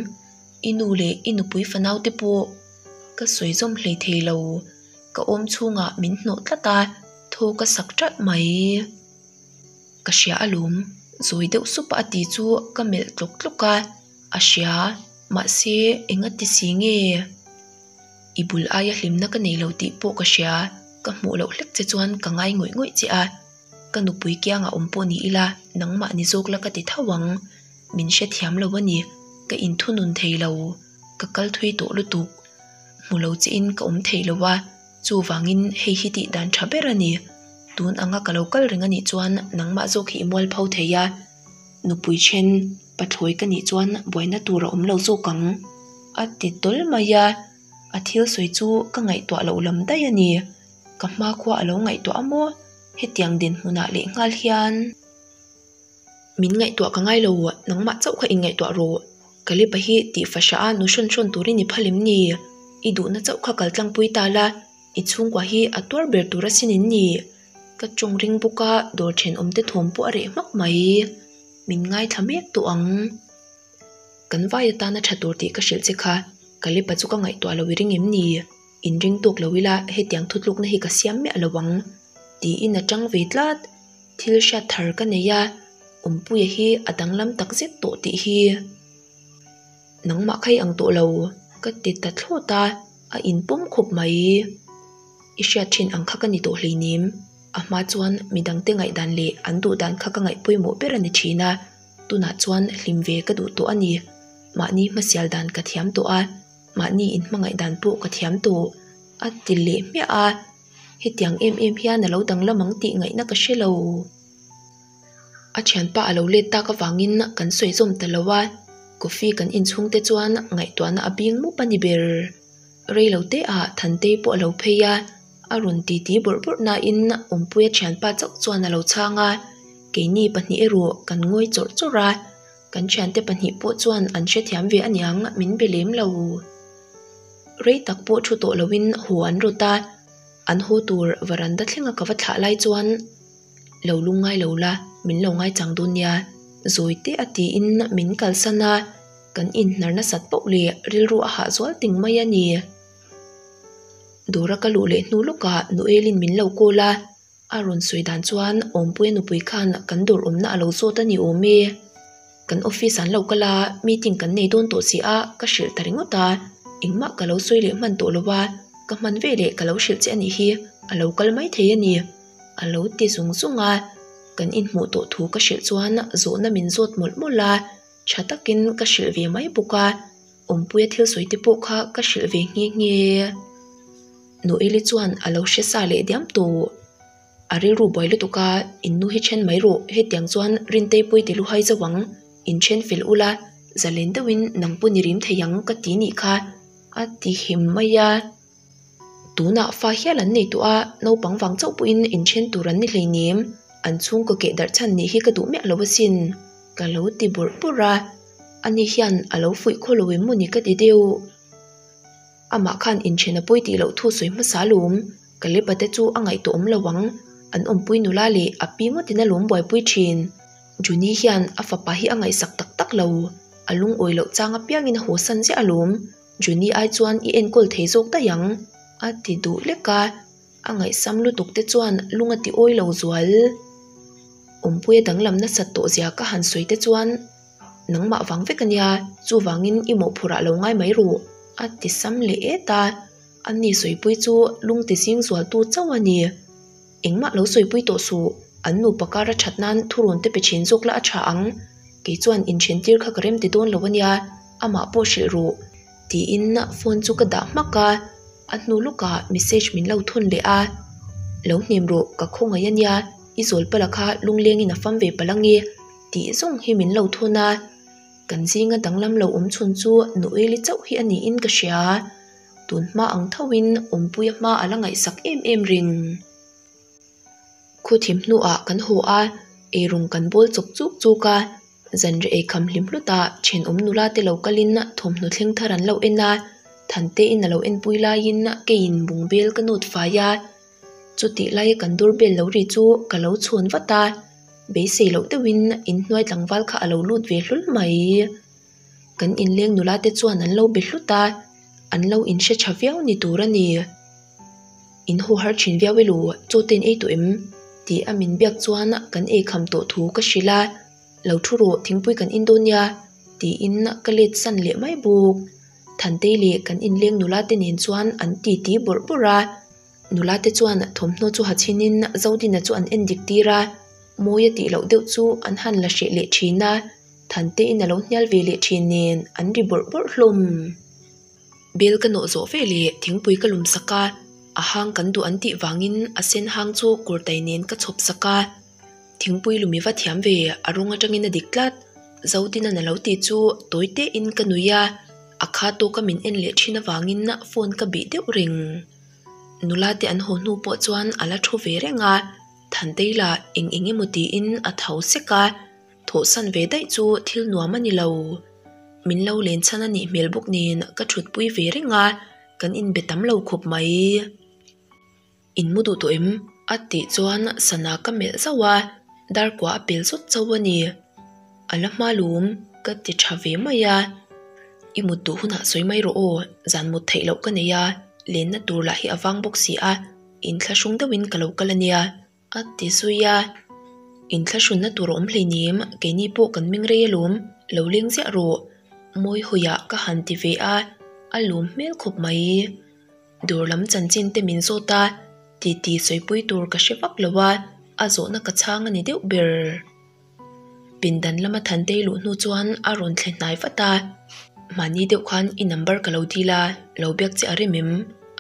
I nu leh i nupui fanau te pawh ka sawi zawm hlei thei lo. Ka awm chhungah min hnawh tlat a, thaw ka sak ṭalh mai. Ka hria alawm, zawi deuh sup a a ti chu ka melh tlawk tlawk a. A hria, mahse enga ti si nge? I bul aia hlimna ka nei lo tih pawh ka hria, ka hmuh loh hlek che chuan ka ngai ngawih ngawih che a, ka nupui kiangah awm pawh ni ila nangmah ni zawk la ka ti tho ang, min hrethiam lo a ni, ka inthunun thei lo, ka kal thui tawh lutuk, hmu lo che in ka awm thei lo a, chuvangin hei hi tih dan tha ber a ni, tun anga ka lo kal reng a nih chuan nangmah zawk hi i mualpho thei a, nupui then. Pathlawi ka nih chuan buaina tur a awm lo zawk ang, a ti tawl mai a. A thil sawi chu ka ngaihtuah loh lam daih a ni. Ka hmakhua a lo ngaihtuah a maw? Hetiang dinhmunah lehnghal hian. Min ngaihtuah ka ngai lo, nangmah chauh kha inngaihtuah rawh. Kalipa hi tih fahra a nu hrawn hrawn turin i phal em ni? I duhna chauh kha kal tlangpui ta la, i chhungkua hi a tuar ber tur asin in ni. Ka tawng ring bawk a, dawr thenawmte thawm pawh a reh hmak mai. Min ngaithla mek tawh ang. Kan vai atana tha tur tih ka hrilh che kha, Kalipa chu ka ngaihtuah lo i ring em ni? Inring tawk lo ila hetiang thutlukna hi ka siam miah lo ang. Tiin a tang ve tlat. Thil hriat thar ka nei a, Awmpuia hi a danglam tak zet tawh tih hi. Nangmah kha i ang tawh lo, ka ti ta thlawt a, a inpawm khawp mai. I hriat thin ang kha ka ni tawh hleinem. A hma chuan midangte ngaihdan leh an duhdan kha ka ngaih pawimawh ber a ni thin a, tunah chuan hlim ve ka duh tawh a ni. Mahni hmasial dan ka thiam tawh a, mahni inhmangaih dan pawh ka thiam tawh, a ti leh hmiah a. Hetiang em em hian a lo danglam ang tih ngaihna ka hre lo. A thianpa a lo let tak avangin kan sawi zawm ta lo a, coffee kan inchhung te chuan ngaihtuahna a bing mup a ni ber. Rei lo te ah Thantei pawh a lo phei a, a rawn titi bawrh bawrh nain Awmpuia thianpa chauh chuan a lo chhang a, keini pahnih erawh kan ngawi chawrh chawrh a, kan thiante pahnih pawh chuan an hrethiam ve aniang min be lem lo. Rei tak pawh thu tawh loin haw an rawt a, an haw tur varanda thlenga ka va thlah lai chuan lo lungngai lo la, min lo ngaichang dawn nia, zawi te a tiin min kalsan a, kan inhnar nasat poh leh rilru a hah zual ting mai a ni. Dawra ka luh leh hnu lawkah Noelin min lo call a. A rawn sawi dan chuan Awmpuia nupui khan kan dawr awmna a lo zawt a ni awm e. Kan office an lo kal a, meeting kan nei dawn tawh si a, ka hrilh ta ringawt a. Engmah ka lo sawi leh hman tawh lo a, ka hman ve leh ka lo hrilh che a nih hi, a lo kal mai thei a ni. A lo ti zung zung a, kan inhmuh tawh thu ka hrilh chuan zawhna min zawt mawlh mawlh a, tha takin ka hrilh ve mai bawk a. Awmpuia thil sawi te pawh kha ka hrilh ve nghe nghe. Noeli chuan a lo hre sa leh diam tawh. A rilru buai lutuk a, in nu hi then mai rawh, hetiang chuan Rintei pawi ti luhai zauh ang, in then fel ula, zalen deuhin nang pawn i rim thei ang ka ti nih kha, a ti him mai a. Tunah fa hial an nei tawh a, naupang vang chauh pawhin in then tur an ni hleinem, an chhungkaw keh darh chhan nih hi ka duh miah lo asin, ka lo ti bawrh bawrh a, ani hian a lo fuih khaw lo em maw ni ka ti deuh. Amah khan inthen a pawi tih loh thu sawi hmasa lawm, Kalepa te chu a ngaihtuah awm lo ang, an awmpui nula leh a pi ngawtin a lawm buaipui thin. Juni hian a fapa hi a ngaihsak tak tak lo, a lungawi loh chang apiangin a haw san ziah alawm, Juni ai chuan i enkawl thei zawk daih ang, a ti duh lek a, a ngaihsam lutuk te chuan lung a ti awi lo zual. Awmpuia danglam nasat tawh zia ka han sawi te chuan nangmah vang vek ania, chuvangin i mawhphurh ah lo ngai mai rawh, a ti sam leh et a, ani sawipui chu lung ti zing zualtu chauh a ni. Engmah lo sawipui tawh suh, an nupa kar a that nan thurawn te pe thin zawk la a tha ang, kei chuan inthentir kha ka rem ti dawn lo ania, amah pawh hrilh rawh, tiin phone chu ka dah hmak a, a hnu lawkah message min lo thun leh a, Lo hnem rawh, ka khawngaih ania, i zawl pala kha lunglengin a fam ve palh ange, tih zawng hi min lo thun a, kan zinga danglam lo awm chhun chu Noeli chauh hi a niin ka hria. Tun hma ang thoin Awmpuia hma a la ngaihsak em em reng. Khuthim hnuah kan haw a, eirawng kan bawl chawp chuk chuk a, zanriah eikham hlim hlutah thenawm nula te lo kalin thawmhnaw thleng thar an lo en a, Thantein a lo enpui laiin keiin bungbel ka nawt fai a, chutih laia kan doorbell lo ri chu ka lo chhawn vat a, beisei loh deuhin inhnuai tlangval kha a lo lut ve hlul mai. Kan inleng nula te chuan an lo be hlut a, an lo inhre tha viau ni tur a ni. In haw har thin viau elo, chaw te in ei tawh em? tih a min biak chuan kan ei kham tawh thu ka hrilh a, Lo thu rawh thingpui kan in dawn nia tiin ka let san leh mai bawk. Thantei leh kan inleng nula te nen chuan an titi bawrh bawrh a, nula te chuan thawmhnaw chu ha chhinin Zodina chu an en dik tir a, mawi a tih loh deuh chu an han la hreh leh thin a. Thantein a lo hnial ve leh thin nen an ri bawrh bawrh hlawm. Bel ka nawh zawh ve leh thingpui ka lum sak a, a hang kan duh an tih vangin a sen hang chu kurtai nen ka chhawp sak a. Thingpui lumi va thiam ve, a rawng atangin a dik tlat. Zodina'n a lo ti chu tawi tein ka nui a, a kha tawka min en leh thin avangin phone ka bih deuh reng. Nula te an haw hnu pawh chuan a la thu ve reng a, Thantei lah eng eng emaw tiin a tho sek a, thawhsan ve daih chu thil nuam a ni lo. Min lo len chhan a nih hmel bawk nen ka thutpui ve reng a, kan inbe tam lo khawp mai. In mu duh tawh em? A tih chuan sana ka melh zauh a, dar kua a pel zawt chauh a ni. A la hma lum ka ti tha ve mai a. I mut duh hunah sawi mai rawh aw, zan mut theih loh ka nei a, lenna tur lah hi a vang bawk si a, inthlahrung deuhin ka lo kal a nia, a ti zui a. Inthlahrunna tur a awm hleinem, keini pawh kan meng rei alawm, lo leng ziah rawh, mawi hawiah ka han ti ve a, a lawm hmel khawp mai. Dawr lam chanchin te min zawt a, titi sawipui tur ka hre vak lo a, a zawhna ka chhang a ni deuh ber. Pindan lama Thantei luh hnu chuan a rawn thle hnai vat a, Mahni deuh khan i number ka lo dil a, lo biak che a rem em?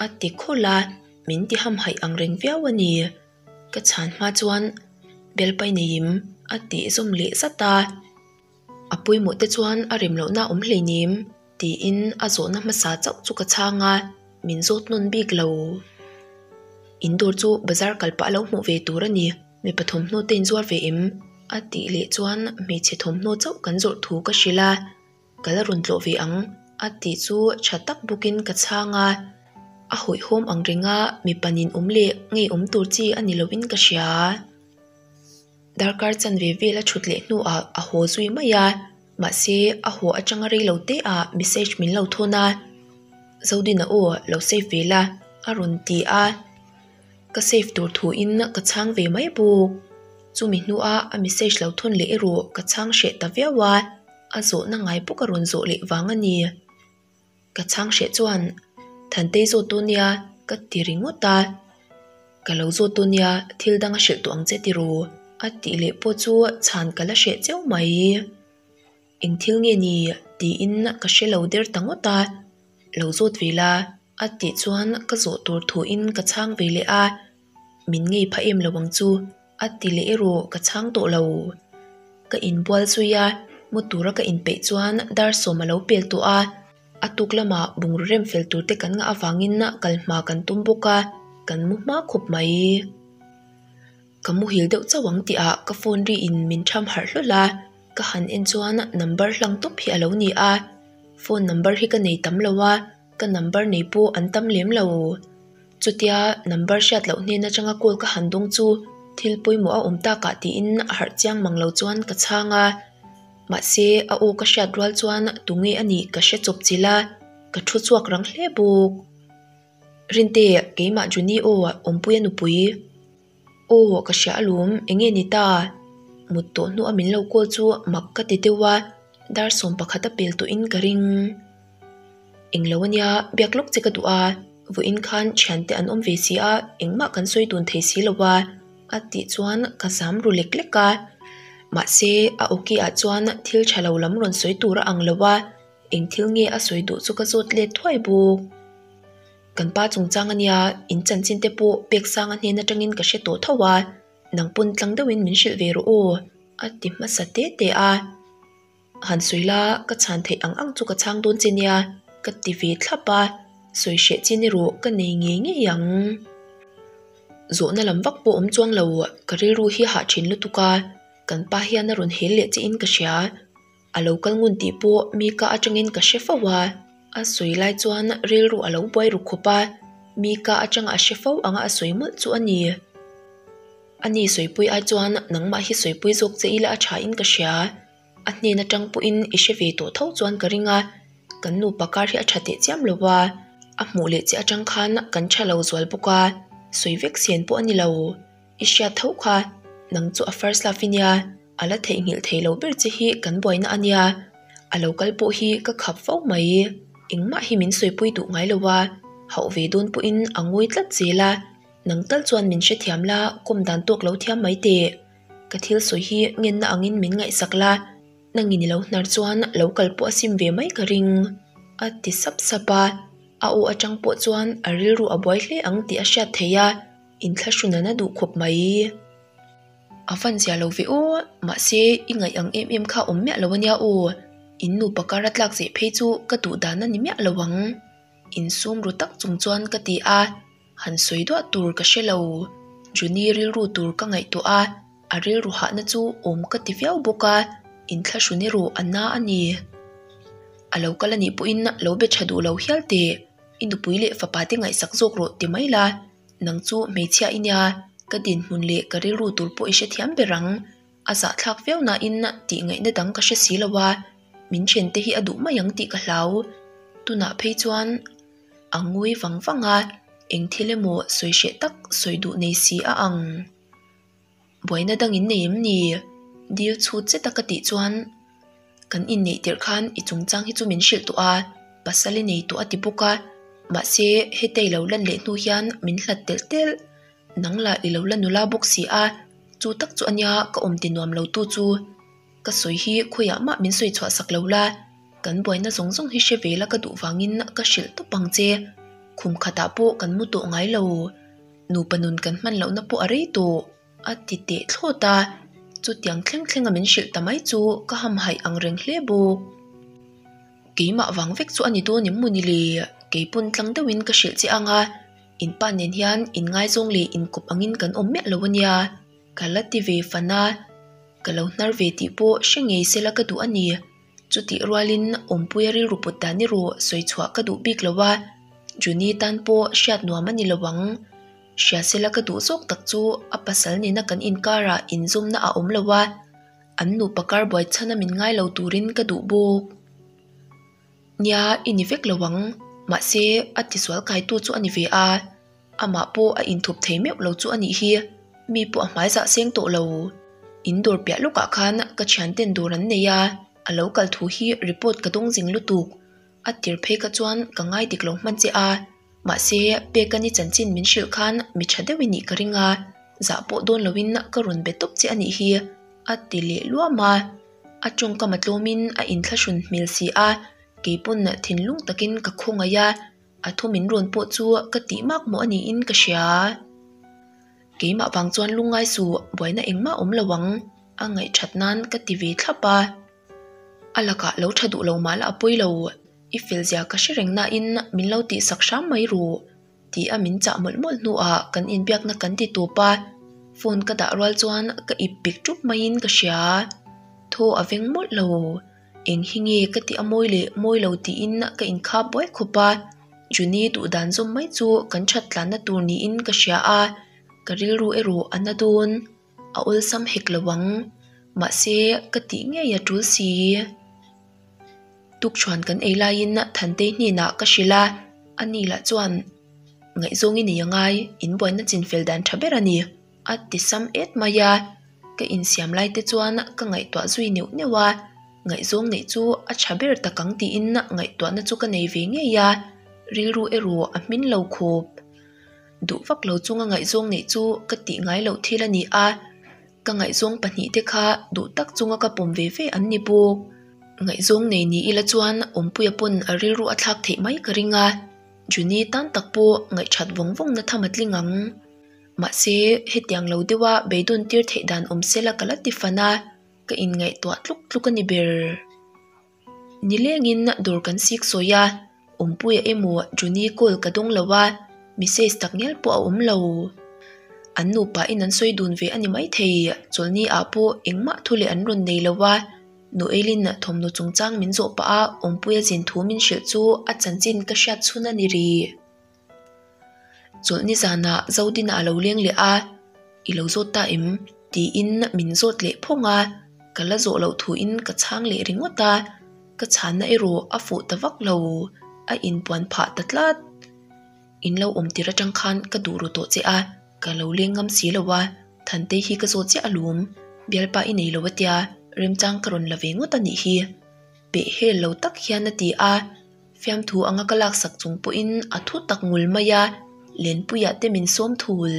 a ti khawlh a, min ti hamhaih ang reng viau a ni. Ka chhan hma chuan Belpai neiim a tih zawm leh zat a. A pawimawh te chuan a rem lohna awm hleinem tiin a zawhna hmasa chauh chu ka chhang a, min zawt nawn bik lo. In dawr chu bazar kal pah lo hmuh ve tur a ni, mipa thawmhnaw te inzuar ve em? a tih leh chuan hmeichhe thawmhnaw chauh kan zawrh thu ka hrilh a, ka la rawn tlawh ve ang a tih chu tha tak bawkin ka chhang a, a hawihhawm ang renga mipa nin awm leh ngeiawm tur chi a ni lovin ka hria. Darkar chanve vel a thut leh hnuah a haw zui mai a, mahse a haw atanga rei lo te ah message min lo thawn a, Zodina aw lo save ve la a rawn ti a, ka save tur thu in ka chhang ve mai bawk. Chumi hnua a message lo thawn leh erawh ka chhang hreh ta viau a, a zawhna ngai bawk a rawn zawh leh vang a ni. Ka chhang hreh chuan Thantei zawt dawn nia ka ti ringawt a, Ka lo zawt dawn nia thil dang a hrilh tawh ang che tiraw a tih leh pawh chu chhan ka la hreh cheu mai. Eng thil nge ni tiin ka hre lo der ta ngawt a, Lo zawt ve la a tih chuan ka zawh tur thuin ka chhang ve leh a, Min ngei pha em lo ang chu a ti leh erawh ka chhang tawh lo. Ka inbual zui a, mu tura ka inpeih chuan dar sawm a lo pel tawh a, a tuk lamah bungraw rem fel tur te kan ngah avangin kal hma kan tum bawk a, kan mu hma khawp mai. Ka muhil deuh chauh ang tihah ka phone ri in min tham harh hlawl a, ka han en chuan number hlang tawp hi a lo ni a, phone number hi ka nei tam lo a, ka number nei pawh an tam lem lo. Chutia number hriat loh hnen atanga call ka han dawng chu thil pawimawh a awm takah tiin a harh chiang mang lo chuan ka chhang a. Mahse a aw ka hriat rual chuan tunge a nih ka hre chawp chilh a, ka thu chhuak rang hle bawk. Rinte, keimah Juni aw awmpuia nupui. Aw ka hria alawm, enge ni ta? Mut tawh hnuah min lo call chu mak ka ti deuh a, dar 11 a pel tawhin ka ring. Englo ania, biak lawk che ka duh a, vawiin khan thiante an awm ve si a, engmah kan sawi dun thei si lo a, a tih chuan ka zam ru lek lek a. Mahse, a awki ah chuan thil tha lo lam rawn sawi tur a ang lo a, eng thil nge a sawi duh chu ka zawt let thuai bawk. Kan pa chungchang ania, in chanchin te pawh pek sanga hnen atangin ka hre tawh tho a, nang pawn tlang deuhin min hrilh ve rawh aw, a ti hmasa te te a. Han sawi la, ka chhan theih ang ang chu ka chhang dawn che nia, ka ti ve thlap a, sawi hreh chin erawh ka nei ngei ngei ang. Zawhna lam vak pawh awm chuang lo, ka rilru hi hah thin lutuk a, kan pa hian a rawn hel leh che in ka hria. A lo kal ngun tih pawh mi ka atangin ka hre fo a, a sawi lai chuan rilru a lo buai ru khawp a, mi ka atanga a hre fo anga a sawi mawlh chu a ni. A ni sawipui ai chuan nangmah hi sawipui zawk che ila a tha in ka hria. A hnen atang pawhin i hre ve tawh tho chuan ka ring a, kan nupa kar hi a tha teh chiam lo a, a hmuh leh che atang khan kan tha lo zual bawk a, sawi vek sian pawh a ni lo. I hriat tho kha, nang chu a first love i nia, a la theihnghilh thei lo ber che hi kan buaina a nia, a lo kal pawh hi ka khap fo mai, engmah hi min sawipui duh ngai lo a, hauh ve dawn pawhin a ngawi tlat zel a, nang tal chuan min hrethiam la, kawm dan tawk lo thiam mai teh, ka thil sawi hi ngenna angin min ngaihsak la, nangin i lo hnar chuan lo kal pawh a sim ve mai ka ring, a ti sap sap a, a aw atang pawh chuan a rilru a buai hle ang tih a hriat theih a. Inthlahrun an a duh khawp mai. A van zia lo ve aw, mahse i ngaih ang em em kha awm miah lo ania aw, in nupa kar a tlak zeh phei chu ka duh dan a ni miah lo ang. Insum ru tak chung chuan ka ti a, han sawi duah tur ka hre lo. Juni rilru tur ka ngaihtuah a, a rilru hahna chu awm ka ti viau bawk a, inthlahrun erawh a na a ni. A lo kal anih pawhin lo be tha duh lo hial teh, i nupui leh fapa te ngaihsak zawk rawh ti mai la, nang chu hmeichhia i nia, ka dinhmun leh ka rilru tur pawh i hrethiam ber ang. A zahthlak viau nain tih ngaihna dang ka hre si lo a, min thiante hi a duh mai ang tih ka hlau. Tunah phei chuan a ngui vang vang a, eng thil emaw sawi hreh tak sawi duh nei si a ang. Buaina dang in nei em ni? Dil chhut zet a ka tih chuan kan inneih tirh khan i chungchang hi chu min hrilh tawh a, pasal i nei tawh a ti bawk a, mahse heta i lo lan leh hnu hian min hlat telh telh. Nang lah i lo la nula bawk si a, chu tak chu ania ka awm ti nuam lo tu chu. Ka sawi hi khawiah mah min sawi chhuah sak lo la, kan buaina zawng zawng hi hre ve la ka duh vangin ka hrilh tawp ang che. Khum khatah pawh kan mu tawh ngai lo, nupa nun kan hman lohna pawh a rei tawh, a ti teh thlawt a. Chutiang thleng thlenga min hrilh ta mai chu ka hamhaih ang reng hle bawk. Keimah vang vek chu a ni dawn em mawni le? Keipawn tlang deuhin ka hrilh che ang a. In pa nen hian in ngaizawng leh in kawp angin kan awm miah lo ania, ka la ti ve fan a, ka lo hnar ve tih pawh hre ngei sela ka duh a ni. Chutih rualin Awmpuia rilru put dan erawh sawi chhuah ka duh bik lo a, Juni tan pawh hriat nuam a ni lo ang. Hria sela ka duh zawk tak chu a pasal nena kan inkarah inzawmna a awm lo a, an nupa kar buai chhana min ngai lo turin ka duh bawk. Nia, i ni vek lo ang. Mahse, a tisual kaitu chu a ni ve a. Amah pawh a inthup thei meuh lo chu a nih hi. Mi pawh a hmai zah seng tawh lo. In dawr piah lawkah khan ka thianten dawr an nei a, a lo kal thu hi report ka dawng zing lutuk. A tir phei kha chuan ka ngai dik lo hman che a. Mahse, Peka ni chanchin min hrilh khan mi tha deuh i nih ka ring a, zah pawh dawn loin ka rawn be tawp che a nih hi, a ti leh luam a. A tawngkam a tlawmin a inthlahrun hmel si a, keipawn thinlung takin ka khawngaih a, a thu min rawn pawh chu ka tih mak mawh a niin ka hria. Keimah vang chuan lungngai suh buaina engmah awm lo ang, a ngaihthat nan ka ti ve thlap a. A lakah lo tha duh lo mah la a pawi lo, i fel zia ka hre reng nain min lo tihsak hram mai ruh. Tih a min chah mawlh mawlh hnuah kan inbiakna kan ti tawp a, phone ka dah rual chuan ka ip pik ṭup maiin ka hria. Thaw a veng mawlh lo. Eng hi nge ka tih a mawi leh mawi lo tiin ka inkhap buai khawp a, Juni duh dan zawm mai chu kan ṭhat tlanna tur niin ka hria a, ka rilru erawh a na dawn. A awlsam hek lo ang. Mahse, ka tih ngei a ṭul si. Tukṭhuan kan ei laiin Thantei hnenah ka hrilh a, ani lah chuan Ngaihzawng i nei a ngai, in buaina chinfel dan ṭha ber a ni, a ti sam et mai a. Ka insiam lai te chuan ka ngaihtuah zui neuh neuh a, ngaihzawng neih chu a ṭha ber tak ang tiin ngaihtuahna chu ka nei ve ngei a, rilru erawh a hmin lo khawp. Duh vak lo chunga ngaihzawng neih chu ka tih ngai loh thil a ni a. Ka ngaihzawng pahnihte kha duh tak chunga ka pawm ve ve an ni bawk. Ngaihzawng nei ni ila chuan Awmpuia pawn a rilru a thlak theih mai ka ring a, Juni tan tak pawh ngaihthat vawng vawng na tham a tling ang. Mahse, hetiang lo deuha beidawn tir theih dan awm sela ka la ti fan a, ka inngaihtuah tluk tluk a ni ber. Nilengin dawr kan sik sawi a, Awmpuia emaw Juni call ka dawng lo a, message tak ngial pawh a awm lo. An nupa in an sawi dun ve a ni maithei, chawlhni ah pawh engmah thu leh an rawn nei lo a, Noelin thawmhnaw chungchang min zawh pah a Awmpuia zin thu min hrilh chu a chanchin ka hriat chhun a ni rih. Chawlhni zanah Zodina a lo leng leh a, I lo zawt ta em? tiin min zawt leh phawng a, ka la zawh loh thuin ka chhang leh ringawt a, ka chhanna erawh a fuh ta vak lo, a inpuan phah ta tlat. In lo awm tir atang khan ka duh ru tawh che a, ka lo leng ngam si lo a, Thantei hi ka zawt chiah alawm, bialpa i nei lo a tia, remchang ka rawn la ve ngawt a nih hi. Peh hel lo tak hian a ti a. Fiamthu anga ka laksak chung pawhin a thu tak ngul mai a, Lenpuiah te min sawm thul.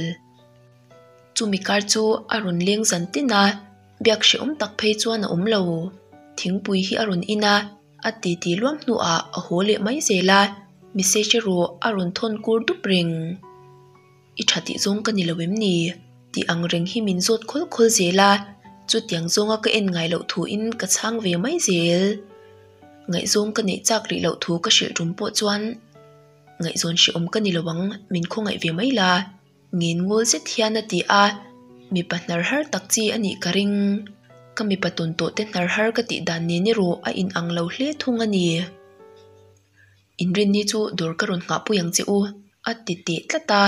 Chumi kar chu a rawn leng zan tin a, biak hrehawm tak phei chuan a awm lo. Thingpui hi a rawn in a, a titi luam hnuah a haw leh mai zel a, message erawh a rawn thawn kur dup reng. I tha tih zawng ka ni lo em ni? Tih ang reng hi min zawt khawl khawl zel a, chutiang zawnga ka en ngai loh thuin ka chhang ve mai zel. Ngaihzawng ka neih chak rih loh thu ka hrilh tum pawh chuan ngaihzawn hrehawm ka ni lo ang, min khawngaih ve mai la, ngen ngawl zet hian a ti a, mipa hnar har tak chi a nih ka ring. Ka mipa tawn tawh te hnar har ka tih dan nen erawh a inang lo hle thung a ni. Inrinni chu dawr ka rawn nghahpui ang che u, a ti teh tlat a,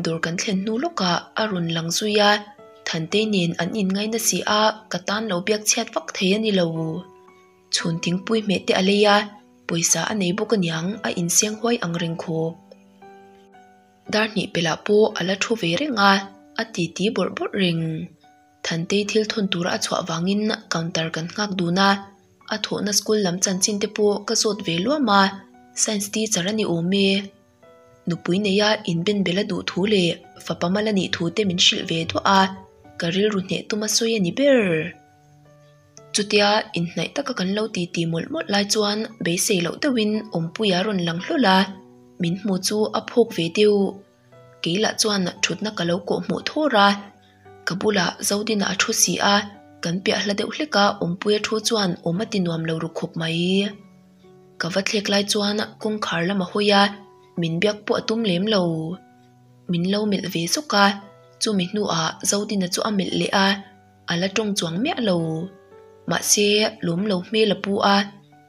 dawr kan thlen hnu lawkah a rawn lang zui a, Thantei nen an inngaina si a, ka tan lo biak chhiat vak thei a ni lo. Chhun thingpui hmeh te a lei a, pawisa a nei bawk aniang a inseng huai ang reng khawp. Dar hnih pelh ah pawh a la thu ve reng a, a titi bawrh bawrh reng. Thantei thil thawn tura a chhuah vangin counter kan nghak dun a, a thawhna school lam chanchin te pawh ka zawt ve luam a, science teacher a ni awm e. Nupui neia inben bel a duh thu leh fapa mal a nih thu te min hrilh ve duah a, ka rilru hneh tuma sawi a ni ber. Chutia inhnaih taka kan lo titi mawlh mawlh lai chuan beisei loh deuhin Awmpuia rawn lang hlawl a, min hmu chu a phawk ve deuh. Kei lah chuan thutna ka lo kawh hmuh thawr a, ka bulah Zodina a thu si a, kan piah hla deuh hlek a Awmpuia thu chuan awm a ti nuam lo ru khawp mai. Ka va thlek lai chuan kawngkhar lam a hawi a, min biak pawh a tum lem lo. Min lo melh ve zawk a, chumi hnuah Zodina chu a melh leh a, a la tawng chuang miah lo. Mahse, lawm lo hmel a pu a,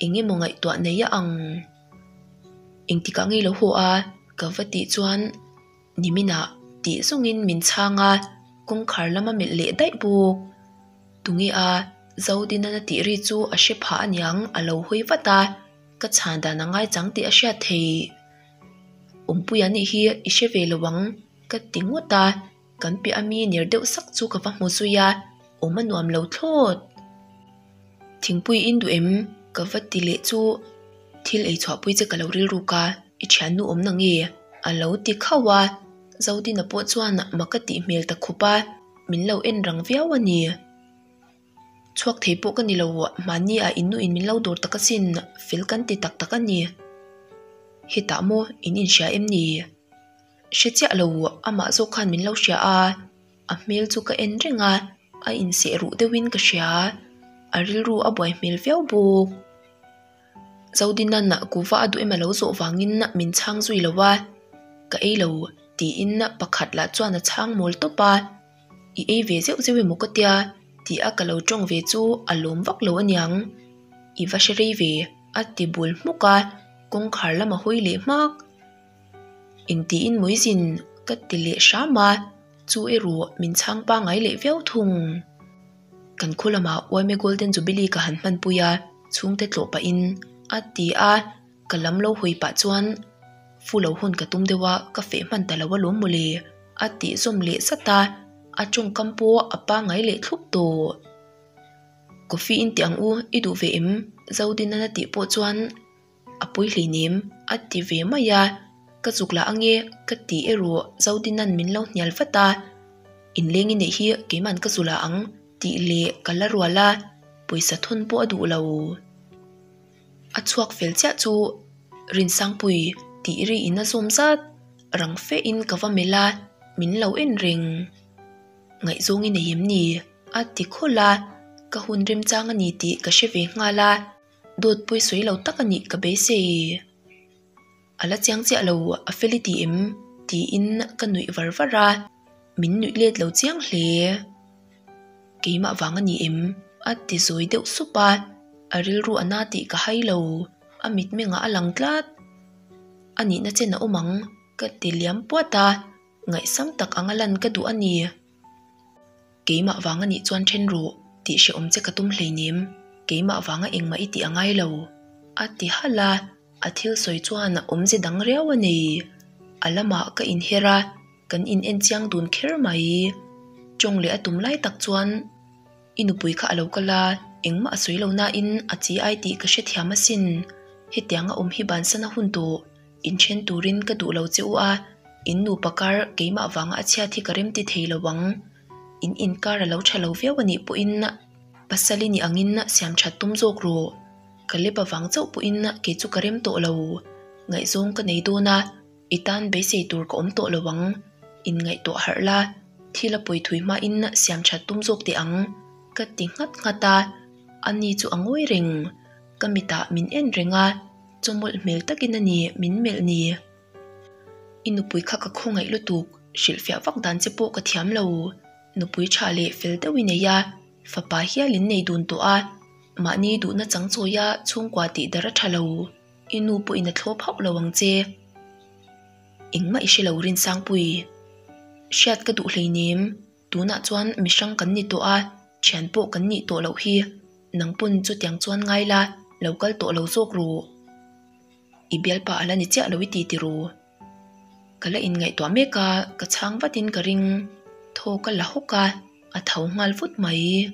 eng emaw ngaihtuah nei a ang. Engtikah ngei lo haw a? Ka va tih chuan niminah tih zawngin min chhang a, kawngkhar lama melh leh daih bawk. Tunge a? Zodina na tih ri chu a hre phah aniang a lo hawi vat a, ka chhan dan a ngaichang tih a hriat theih. Awmpuia nih hi i hre ve lo ang ka ti ngawt a. Kan piah ami ner deuh sak chu ka va hmu zui a, awm a nuam lo thlawt. Thingpui in duh em? Ka va ti leh chu thil ei chhuahpui che ka lo rilruk a, i thiannu awm na nge? A lo ti khauh a, Zodina pawh chuan mak a tih hmel ta khup a, min lo en rang viau a ni. Chhuak thei pawh ka ni lo, mahni ah innu in min lo dawr tak asin, fel kan ti tak tak a ni. Hetah maw in inhria em ni? Hre chiah lo, amah zawk khan min lo hria a, a hmel chu ka en reng a, a inseh ruh deuhin ka hria, a rilru a buai hmel viau bawk. Zodina'n kuva a duh em a lo zawh vangin min chhang zui lo a, ka ei lo tiin pakhat lah chuan a chhang mawl tawp a, i ei ve zeuh zeuh emaw ka tia tih a ka lo tawng ve chu a lawm vak lo aniang, i va hre rei ve a ti bul hmuk a, kawngkhar lam a hawi leh hmak. Engtiin Muizin ka ti leh hram a, chu erawh min chhang pangngai leh viau thung. Kan khaw lamah Uaime Golden Jubilee ka han hmanpui a, chhungte tlawh pahin a ti a, ka lam lo hawi pah chuan fu lo hun ka tum deuh a, ka feh hman ta lo alawm mawle a tih zawm leh zat a, a tawngkam pawh a pangngai leh thlup tawh. Coffee in ti ang u, i duh ve em? Zodinana tih pawh chuan. A pui hleinem, a ti ve mai a, ka chuk lah ange ka ti erawh Zodina'n min lo hnial vat a, inleng i neih hi keima'n ka zu lah ang tih leh ka la rual a, pawisa thawn pawh a duh lo. A chhuak fel chiah chu Rinsangpui tih ri in a zawm zat, rang fe in ka va melh a, min lo en reng. Ngaihzawng i nei em ni? a ti khawlh a, ka hun remchang a ni tih ka hre ve nghal a. Dawt pawi sawi lo tak a nih ka beisei. A la chiang chiah lo a fel i ti em? tiin ka nuih var var a, min nuih let lo chiang hle. Keimah vang a ni em? a ti zawi deuh sup a, a rilru a na tih ka hai lo, a mitmengah a lang tlat. A nihna chen a awm ang ka ti liam puat a, ngaihsam tak anga lan ka duh a ni. Keimah vang a nih chuan then rawh tih hrehawm che ka tum hleinem, keimah vanga engmah i tih a ngai lo, a ti halh a, a thil sawi chuan awmze dang riau a nei. A lamah ka inher a, kan in en chiang dun kher mai. Tawng leh a tum lai tak chuan i nupui kha a lo kal a, engmah a sawi lo nain a chi ai tih ka hrethiam asin, hetianga awm hi bansan a hun tawh. Inthen turin ka duh lo che u a, in nupa kar keimah vanga a chhiat hi ka rem ti thei lo ang. In inkar a lo tha lo viau a nih pawhin pasal i nih angin siam that tum zawk rawh. Ka lep avang chauh pawhin kei chu ka rem tawh lo. Ngaihzawng ka nei dawn a, i tan beisei tur ka awm tawh lo ang. Inngaihtuah harh la, Thil a pawi thui hmain siam that tum zawk teh ang ka ti nghat nghat a, ani chu a ngawi reng. Ka mitah min en reng a, chawmawlh hmel takin a ni min melh ni. I nupui kha ka khawngaih lutuk, hrilhfiah vak dan che pawh ka thiam lo. Nupui tha leh fel deuh i nei a, fapa hial in nei dun tawh a, mahni duhna chang chawia chhungkua tih dar a tha lo. I nu pawhin a thlawp hauh lo ang che. Engmah i hre lo Rinsangpui. Hriat ka duh hleinem, tunah chuan mihrang kan ni tawh a, thian pawh kan nih tawh loh hi. Nang pawn chutiang chuan ngai la, lo kal tawh lo zawk ru. I bialpa a la ni chiah lo i ti ti ru. Ka la inngaihtuah mek a, ka chhang vatin ka ring. Thaw ka la hawk a, a tho nghal vut mai.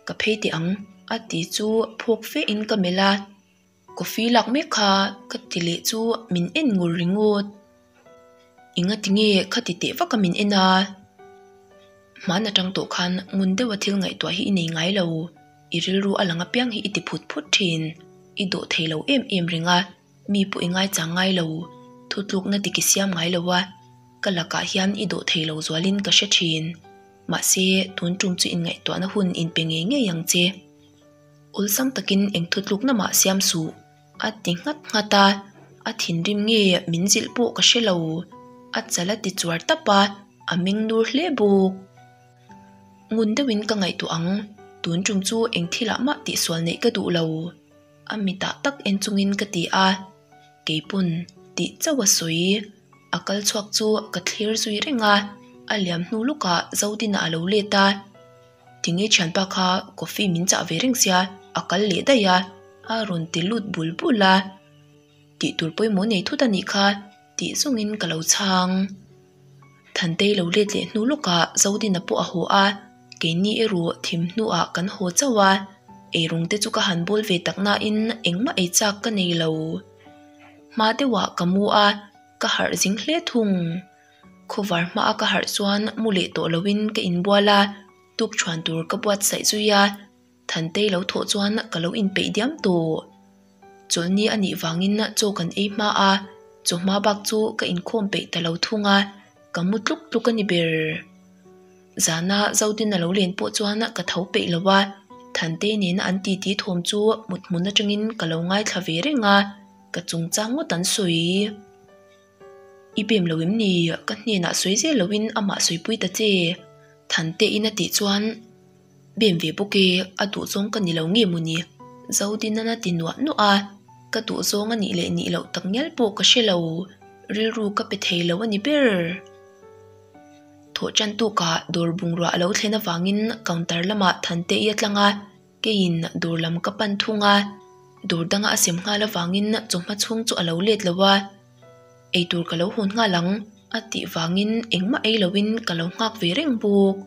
Ka phei teh ang, a ti chu phawk fe in ka melh a. Coffee lak mek kha ka ti leh chu min en ngur ringawt. Enga ti nge kha ti teh vak a min en a? Hman atang tawh khan ngun deuha thil ngaihtuah hi i nei ngai lo. I rilru a lang apiang hi i ti phut phut thin. I dawh thei lo em em reng a, mi pawh i ngaichang ngai lo. Thutlukna dik i siam ngai lo a, ka lakah hian i dawh thei lo zualin ka hre thin. Mahse, tun tum chu inngaihtuahna hun inpe ngei ngei ang che. Awlsam takin eng thutlukna mah siam suh, a ti nghat nghat a, a thinrim nge min zilh pawh ka hre lo. A chal a ti chuar tap a, a meng nur hle bawk. Ngun deuhin ka ngaihtuah ang, tun tum chu eng thilah mah tihsual neih ka duh lo, a mitah tak en chungin ka ti a, keipawn tih chauh a sawi. A kal chhuak chu ka thlir zui reng a, a liam hnu lukah Zodina a lo let a. Tinge thianpa kha coffee min chah ve reng sia a kal leh daih a, a rawn ti lut bul bul a. Tih tur pawimawh nei thut a nih kha tih zawngin ka lo chhang. Thantei lo let leh hnu lawkah Zodina pawh a haw a, keini erawh thim hnuah kan haw chauh a, eirawng te chu ka han bawl ve tak nain engmah ei chak ka nei lo. Hma deuhah ka mu a, ka harh zing hle thung. Khawvar hmaa ka harh chuan mu leh tawh loin ka inbual a, tuk chhuan tur ka buatsaih zui a, Thantei lo thawh chuan ka lo inpeih diam tawh. Chawlhni a nih vangin chaw kan ei hma a, chawhma bak chu ka inkhawm peih ta lo thung a, ka mu tluk tluk a ni ber. Zana Zodin a lo len pawh chuan ka tho peih lo a, Thantei nena an titi thawm chu mut hmun atangin ka lo ngaithla ve reng a, ka chungchang ngawt an sawi. I bem lo em ni? Ka hnenah sawi zel loin amah sawipui ta che. Thante in a tih chuan bem ve bawk e, a duhzawng ka ni lo nge maw ni? Zodinana ti nuah nuah a, ka duhzawng a nih leh nih loh tak ngial pawh ka hre lo, rilru ka pe thei lo a ni ber. Thawh tan tukah dawr bungrua a lo thlen avangin counter lamah Thante i a tlang a, Keiin dawr lam ka pan thung a, dawr danga a sem nghal avangin chawhma chhung chu a lo let lo a, eitur ka lo hawn nghal ang a tih vangin engmah ei loin ka lo nghak ve reng bawk.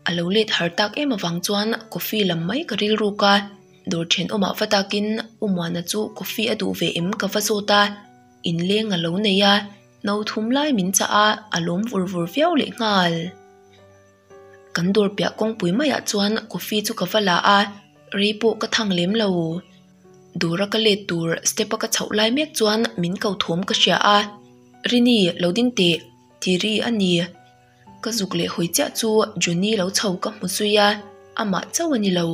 A lo let har tak em avang chuan coffee lam mai ka rilruk a, dawr thenawmah va takin U Muana chu coffee a duh ve em ka va zawt a, inleng a lo nei a, no thum lai min chah a, a lawm vur vur viau leh nghal. Kan dawr piah kawngpui maiah chuan coffee chu ka va la a, rei pawh ka thang lem lo. Dawra ka let tur step a ka chhoh lai mek chuan min ko thawm ka hria a, Rini, lo ding teh, ti ri a ni. Ka zuk leh hawi chiah chu Johnny lo chho ka hmu zui a, amah chauh a ni lo.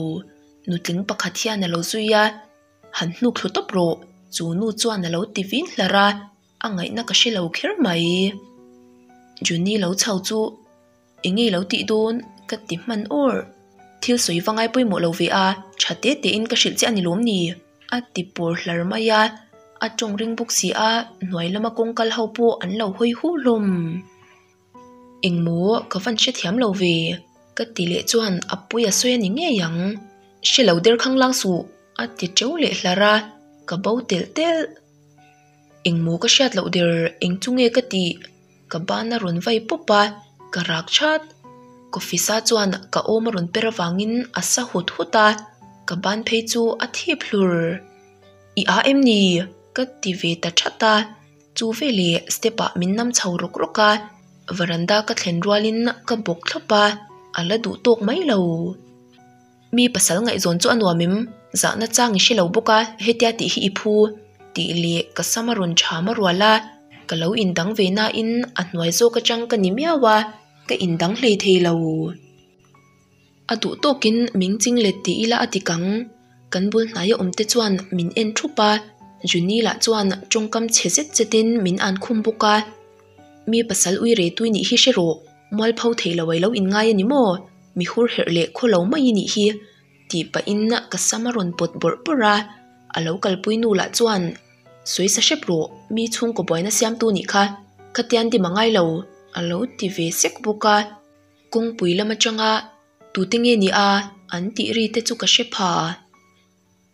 Nutling pakhat hian a lo zui a, Han hnuk thlu tawp rawh, chu nu chuan a lo ti vin hlar a. A ngaihna ka hre lo kher mai. Johnny lo chho chu eng nge lo tih dawn ka ti hman awr. Thil sawi va ngai pawimawh lo ve a, tha te tein ka hrilh che a ni lawm ni? A ti pawr hlar mai a, a tawng ring bawk si a, hnuai lama kawng kal ho pawh an lo hawi huh hlawm. Engmaw ka van hrethiam lo ve? Ka ti leh chuan a pui a sawi a ni ngei ang. Hre lo der khang lang suh a ti teuh leh hlar a, ka bo telh telh. Engmaw ka hriat loh der eng chu nge ka tih? Ka ban a rawn vai pawp a, ka rak that. Coffee sa chuan ka awm a rawn per avangin a sa hut hut a, ka ban phei chu a thip hlur. I a em ni? Ka ti ve ta that a, chu veleh step ah min nam chho rawk rawk a, veranda ka thlen rualin ka bawk thlawp a, a la duh tawk mai lo. Mi pasal ngaihzawn chu a nuam em? Zahna chang i hre lo bawk a, hetia tih hi i phu tih leh ka sam a rawn cham a rual a, ka lo indang ve nain a hnuai zawk atang ka ni miau a. Ka indang hlei thei lo. A duh tawkin min ching let ti ila a dik ang. Kan bul hnaia awmte chuan min en thup a, Juni lah chuan tawngkam chhe zet zetin min an khum bawk a. Mi pasal ui re tui nih hi hre rawh, mualpho thei lo ai lo inngai a ni maw? Mi hur herh leh khaw lo mai i nih hi, tih pahin ka sam a rawn pawt bawrh bawrh a. A lo kalpui nu lah chuan, Sawi sa hrep rawh, mi chhungkaw buaina siamtu nih kha, khatian dim a ngai lo, a lo ti ve sek bawk a. Kawngpui lam atanga tute nge ni a an tih ri te chu ka hre pha.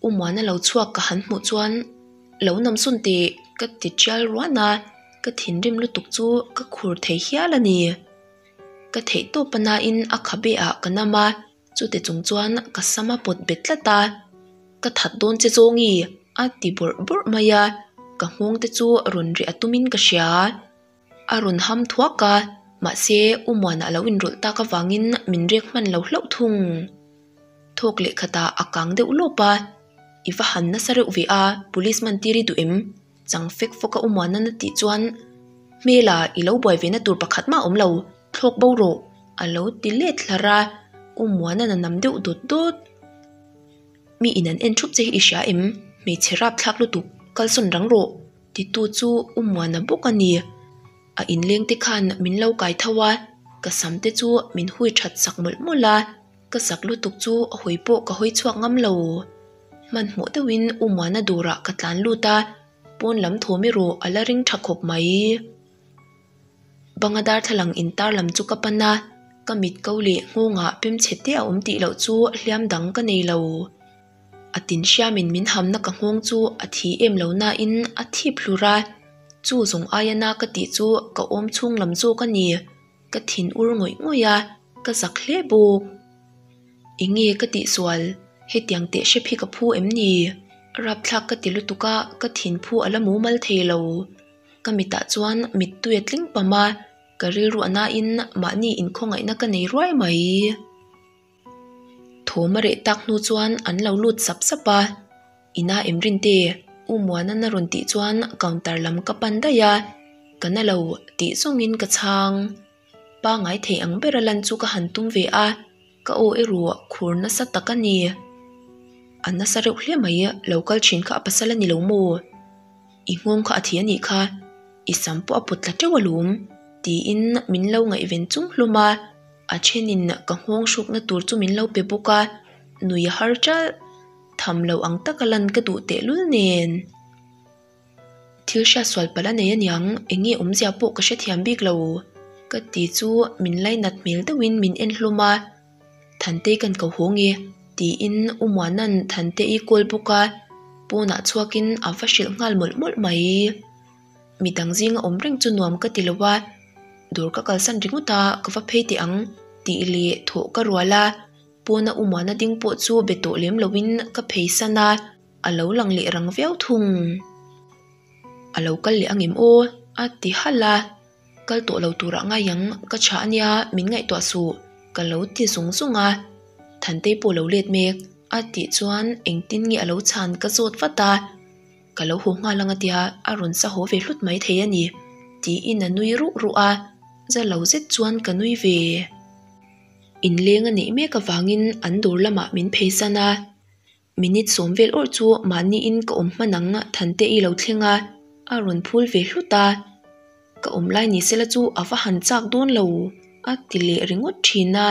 U Muana lo chhuak ka han hmuh chuan lo nam sawn teh ka ti tial ruan a, ka thinrim lutuk chu ka khur thei hial a ni. Ka theih tawp a nain a khabe ah ka nam a, chute chung chuan ka sam a pawt bet tlat a, Ka that dawn che zawngi a ti bawrh bawrh mai a, ka nghawng te chu rawn reh a tumin ka hria. A rawn ham thuak a, mahse U Muana a lo inrawlh tak avangin min rek hman lo hlauh thung. Thawk leh khatah a kang deuh lawp a, I va han nasa reuh ve a, police man tir i duh em? Chang fek fawk a U Muana'n a tih chuan, Hmela, i lo buai ve na tur pakhat mah a awm lo, thlawk bo rawh, a lo ti let hlar a, U Muana'n a nam deuh dawt dawt. Mi in an en thup che hi i hria em? Hmeichhe rapthlak lutuk, kalsawn rang rawh. Titu chu U Muana bawk a ni. A inleng te khan min lo kai tho a, ka sam te chu min hui that sak mawlh mawlh a, ka sak lutuk chu hawi pawh ka hawi chhuak ngam lo. Hmanhmawh deuhin U Muana dawrah ka tlan lut a, pawn lam thawm erawh a la ring tha khawp mai. Banga darthlalang intar lam chu ka pan a, ka mit ko leh nghawngah pem chhe te a awm tih loh chu hliam dang ka nei lo. A tin hriamin min hamna ka nghawng chu a thi em lo nain a thip hlur a, chu zawng aia na ka tih chu ka awm chhung lam zawk a ni. Ka thin ur ngawih ngawih a, ka zak hle bawk. Enge ka tihsual? Hetiang teh hrep hi ka phu em ni? Rapthlak ka ti lutuk a, ka thin phu a la mumal thei lo. Ka mitah chuan mittui a tling pam a, ka rilru a nain mahni inkhawngaihna ka nei ruai mai. Thawm a reh tak hnu chuan an lo lut sap sap a, Ina Emrin te, U Muana'n a rawn tih chuan counter lam ka pan daih a, ka na lo tih zawngin ka chhang. Pangai thei ang bera lan chu ka han tum ve a, ka aw erawh khur nasa tak a ni. A nasa reuh hle mai, lo kal thin kha a pasal a ni lo maw? I nghawng kha a thi a nih kha, i sam pawh a pawt tla teuh alawm, tiin min lo ngaihven chung hlawm a, a thenin ka nghawng hrukna tur chu min lo pe bawk a, nui a har ṭalh. Tham lo ang taka lan ka duh tehlul nen. Thil hriat sual palh a nei aniang, eng nge awmzia pawh ka hrethiam bik lo, ka ti chu min lainat hmel deuhin min en hlawm a. Thantei kan ko haw nge? tiin U Muana'n Thantei call bawk a, pawnah chhuakin a va hrilh nghal mawlh mawlh mai. Midang zinga awm reng chu nuam ka ti lo a, dawr ka kalsan ringawt a, ka va phei teh ang tih leh thawh ka rual a, pawna U Muana ding pawh chu be tawh lem loin ka phei san a, a lo lang leh rang viau thung. A lo kal leh angem aw? a ti halh a. Kal tawh lo turah ngai ang, ka tha ania min ngaihtuah suh, ka lo ti zung zung a. Thantei pawh lo let mek, a tih chuan engtin nge a lo chhan ka zawt vat a. Ka lo haw nghal ang a tia, a rawn sa haw ve hlut mai thei a ni, tiin a nui ruh ruh a, za lo zet chuan ka nui ve. Inleng a neih mek avangin an dawr lamah min pheisan a. Minute sawm vel awrh chu mahniin ka awm hman ang Thante i lo thleng a, a rawn phul ve hlut a. Ka awm lai ni sela chu a va han chak dawn lo a ti leh ringawt thin a,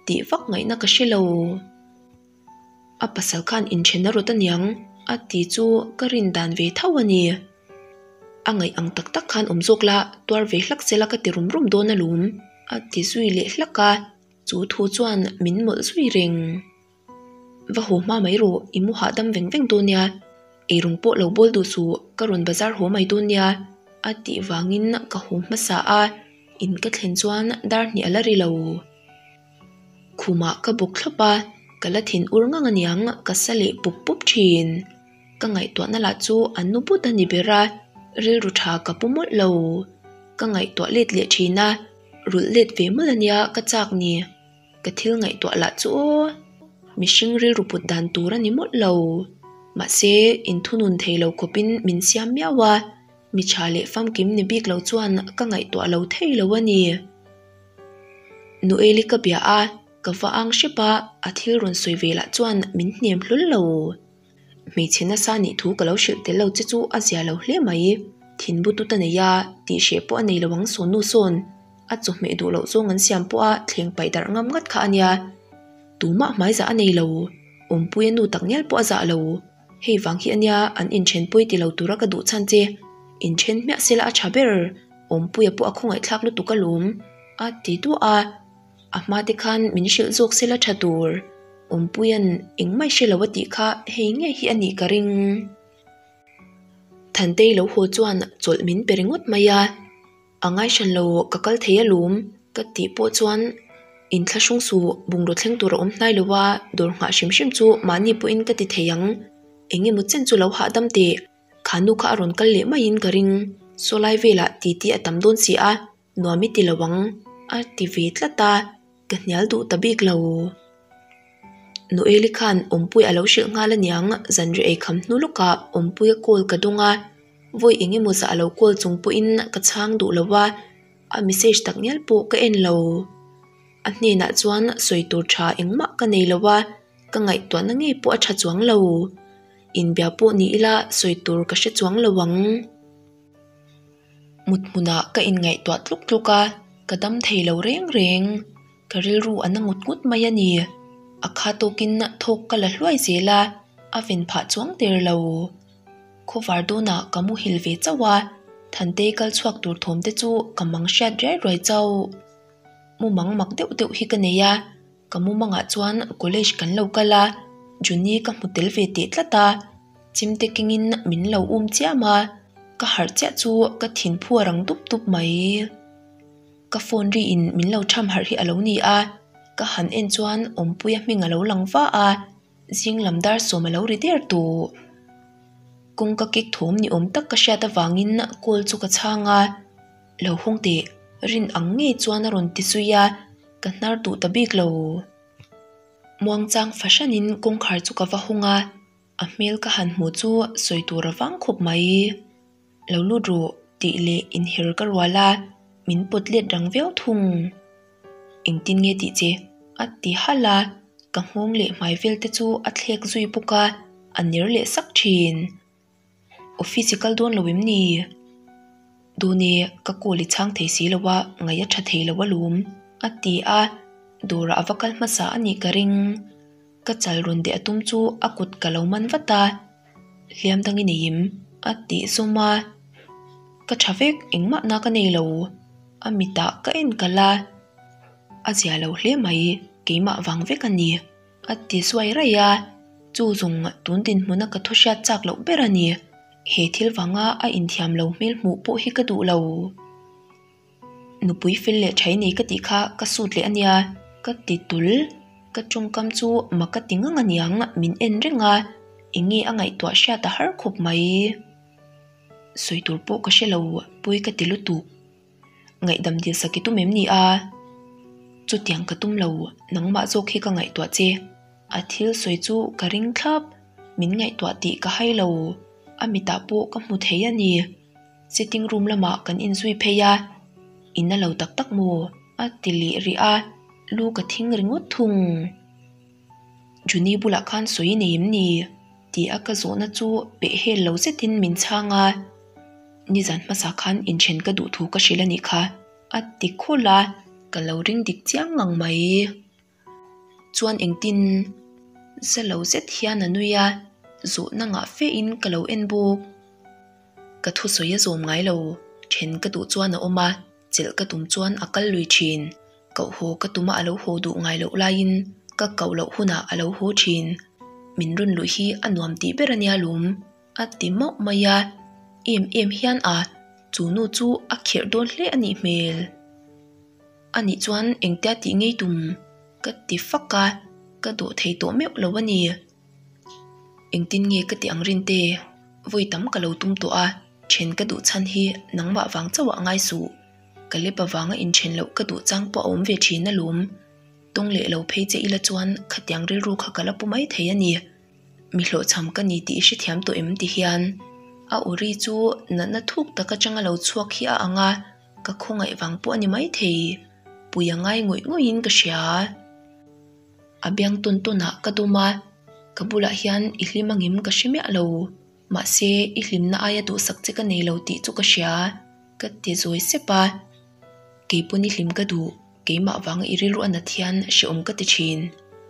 tih vak ngaihna ka hre lo. A pasal khan inthen a rawt aniang a ti chu ka rin dan ve tho a ni. A ngaih ang tak tak khan awm zawk la, tuar ve hlak sela ka ti rum rum dawn alawm a ti zui leh hlak a, chu thu chuan min mawlh zui reng. Va haw hma mai rawh, i mu hahdam veng veng dawn nia, eirawng pawh lo bawl duh suh, ka rawn bazar haw mai dawn nia a tih vangin ka haw hmasa a, in ka thlen chuan dar hnih a la ri lo. Khumah ka bawk thlawp a, ka la thin ur ngang aniang ka sa leh pup pup thin. Ka ngaihtuahna lah chu a nu but a ni ber a, rilru tha ka pu mawlh lo. Ka ngaihtuah let leh thin a, rulh let ve mawlh ania ka chak ni. Ka thil ngaihtuah lah chu aw, mihring rilru put dan tur a ni mawlh lo. Mahse, inthunun thei lo khawpin min siam miau a, mi tha leh famkim ni bik lo chuan ka ngaihtuah lo thei lo a ni. Noeli ka bia a, ka va ang hrep a, a thil rawn sawi ve lah chuan min hnem hlul lo. Hmeichhe nasa nih thu ka lo hrilh tel lo che chu a zia lo hle mai. Thinbu tut a nei a, tihhreh pawh a nei lo ang sawn nu sawn. A chawhmeh duh loh zawng an siam pawh a thleng paih darh ngam ngat kha a nia. Tumah hmai zah a nei lo, awmpuia nu tak ngial pawh a zah lo. Hei vang hi a nia an inthen pawi ti lo tura ka duh chhan che. Inthen hmiah sela a tha ber, awmpuia pawh a khawngaihthlak lutuk alawm, a ti duah a. A hma te khan min hrilh zawk sela tha tur. Awmpuia'n engmah i hre lo a tih kha hei ngei hi a nih ka ring. Thantei lo haw chuan chawlh min pe ringawt mai a. A ngaihran lo ka kal thei alawm ka tih pawh chuan inthlahrung suh bungraw thleng tur a awm hnai lo a, dawr nghah hrim hrim chu mahni pawhin ka ti thei ang. Eng emaw chen chu lo hahdam teh. Kha nu kha a rawn kal leh maiin ka ring. Saw lai velah titi a tam dawn si a, nuam i ti lo ang a ti ve tlat a, ka hnial duh ta bik lo. Noeli khan awmpui a lo hrilh nghal aniang zanriah ei kham hnu lawkah awmpuia call ka dawng a, vawi eng emaw zah a lo call chung pawhin ka chhang duh lo a, a message tak ngial pawh ka en lo. A hnenah chuan sawi tur tha engmah ka nei lo a, ka ngaihtuahna ngei pawh a tha chuang lo. Inbia pawh ni ila sawi tur ka hre chuang lo ang. Mut hmunah ka inngaihtuah tluk tluk a, ka dam thei lo reng reng. Ka rilru a na ngut ngut mai a ni. A kha tawkin thawk ka la hluai zel a, a ven phah chuang der lo. Khawvar dawnah ka muhil ve chauh a, Thantei kal chhuak tur thawm te chu ka mang hriat riai ruai chauh. Mumang mak deuh deuh hi ka nei a, ka mumangah chuan college kan lo kal a, Juni ka hmu tel ve teh tlat a. Chimte kengin min lo um chiam a, ka harh chiah chu ka thinphu a rang dup dup mai. Ka phone ri in min lo tham harh hi a lo ni a, ka han en chuan Awmpuia hming a lo lang va a, zing lam dar sawm a lo ri der tawh. Kawngka kek thawm ni awm tak ka hriat avangin call chu ka chhang a, lo hawng teh rin ang ngei chuan a rawn ti zui a, ka hnar duh ta bik lo. Muangchang fahranin kawngkhar chu ka va hawng a. A hmel ka han hmuh chu sawi tur a vang khawp mai. Lo lut rawh tih leh inher ka rual a, min pawt let rang viau thung. Engtin nge tih che? A ti halh a, ka nghawng leh hmai vel te chu a thlek zui bawk a, a ner leh sak thin. Office i kal dawn lo em ni? Dawn e, ka call i chhang thei si lo a, ngaih a tha thei lo alawm, a ti a, dawrah a va kal hmasa a nih ka ring. Ka chal rawn deh a tum chu a kut ka lo man vat a, hliam dang i nei em? A tih zawm a, ka tha vek engmah na ka nei lo, a mitah ka en kalh a, a zia lo hle mai keimah vang vek a ni, a ti zuai raih a, chu zawng tun dinhmuna ka thu hriat chak loh ber a ni, he thil vanga a inthiam lo hmel hmuh pawh hi ka duh lo. Nupui fel leh ṭhai nei ka tih kha ka sut leh a nia, ka ti tul. Ka ṭawngkam chu mak ka ti ngang aniang min en reng a, eng nge a ngaihtuah hriat a har khawp mai. Sawi tur pawh ka hre lo, pawi ka ti lutuk. Ngaihdam dil sak i tum em ni a? Chutiang ka tum lo, nangmah zawk hi ka ngaihtuah che. A thil sawi chu ka ring thlap, min ngaihtuah tih ka hai lo, a mitah pawh ka hmu thei a ni. Sitting room lamah kan inzui phei a, in a lo tak tak maw? a ti leh rih a, lu ka thing ringawt thung. Juni bulah khan sawi nei em ni? tih a ka zawhna chu peh hel lo zetin min chhang a, nizan hmasa khan inthen ka duh thu ka hrilh a nih kha, a ti khawlh a, ka lo ring dik chiang ngang mai. Chuan engtin za lo zet hian a nui a, zawhna ngah fe in ka lo en bawk. Ka thusawi a zawm ngai lo, then ka duh chuan a awm a, chelh ka tum chuan a kal lui thin. Koh haw ka tuma a lo haw duh ngai loh laiin ka koh loh hunah a lo haw thin. Min rawn luih hi a nuam tih ber a nia lawm, a ti mauh mai a. Em em hian a, chu nu chu a kherh dawn hle a nih hmel. A nih chuan engtia tih ngei tum? Ka ti fak a, ka dawh thei tawh meuh lo a ni. Engtin nge ka ti ang rin te? Vawi tam ka lo tum tawh a, then ka duh chhan hi nangmah vang chauh ah ngai suh. Ka lep avanga inthen loh ka duh chang pawh a awm ve thin alawm. Tawng leh lo phei che ila chuan khatiang rilru kha ka la pu mai thei a ni. Mi hlawhchham ka ni tih i hrethiam tawh em ti hian a uri chu natna thuk tak atanga lo chhuak hi a ang a. Ka khawngaih vang pawh a ni maithei. Pui a ngai ngawih ngawihin ka hria. A biang tawn tawnah ka dawm a, ka bulah hian i hlim angem ka hre miah lo. Mahse, i hlimna aia duhsak che ka nei lo tih chu ka hria, ka ti zawi sep a. Kei pawn i hlim ka duh, keimah vanga i rilru a nat hian hrehawm ka ti thin,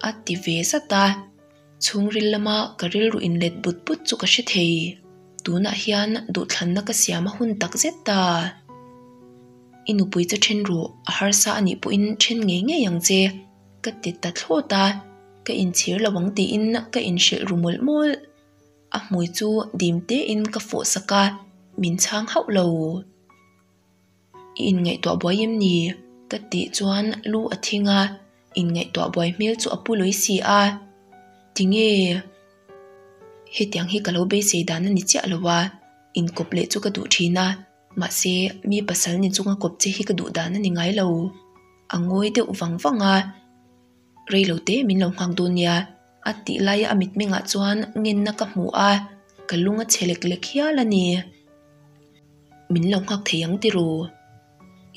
a ti ve zat a. Chhungril lama ka rilru inlet but but chu ka hre thei. Tunah hian duhthlanna ka siam a hun tak zet ta. I nupui chu then rawh, a harsa a nih pawhin then ngei ngei ang che, ka ti ta thlawt a, ka inchhir lo ang tiin ka inhrilh ru mawlh mawlh. A hmui chu dim tein ka fawh sak a, min chhang hauh lo. I inngaihtuah buai em ni? Ka tih chuan lu a thing a, inngaihtuah buai hmel chu a pu lawi si a. Tinge? Hetiang hi ka lo beisei dan a ni chiah lo a, inkawp leh chu ka duh thin a, mahse mi pasal ni chunga kawp che hi ka duh dan a ni ngai lo. A ngawi deuh vang vang a, Rei lo te min lo nghak dawn nia. A tih laia a mitmengah chuan ngenna ka hmu a, ka lung a chhe lek lek hial a ni. Min lo nghak thei ang tiraw?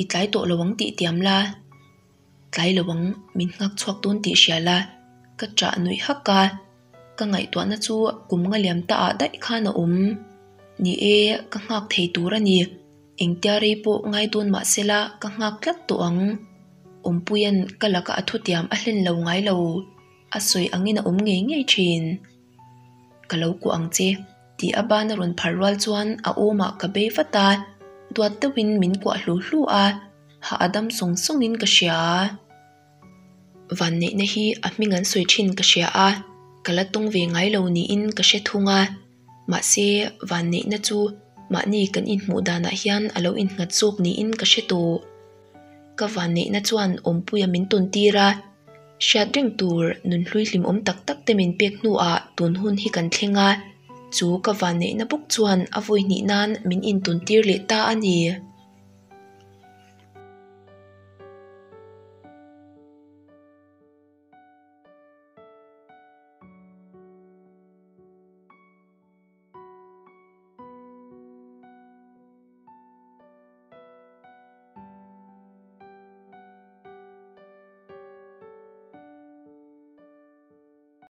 I tlai tawh lo ang tih tiam la. Tlai lo ang, min nghak chhuak dawn tih hria la, ka ṭah nuih hak a. Ka ngaihtuahna chu kum nga liam ta ah daih khan a awm. Ni e, ka nghak thei tur a ni. Engtia rei pawh ngai dawn mah sela ka nghak tlat tawh ang. Awmpuia'n ka laka a thutiam a hlen lo ngai lo. A sawi angin a awm ngei ngei thin. Ka lo kuah ang che, tih a ban a rawn phar rual chuan a awmah ka bei vat a, duat deuhin min kuah hlu hlu a, hah a dam sawng sawngin ka hria. Vanneihna hi a hming an sawi thin ka hria a, ka la tawng ve ngai lo niin ka hre thung a. Mahse, vanneihna chu mahni kan inhmuh danah hian a lo innghat zawk niin ka hre tawh. Ka vanneihna chuan awmpuia min tawn tir a, hriat reng tur nunhlui hlimawm tak tak te min pek hnuah tun hun hi kan thleng a, chu ka vanneihna bawk chuan a vawi hnih nan min intawn tir leh ta a ni.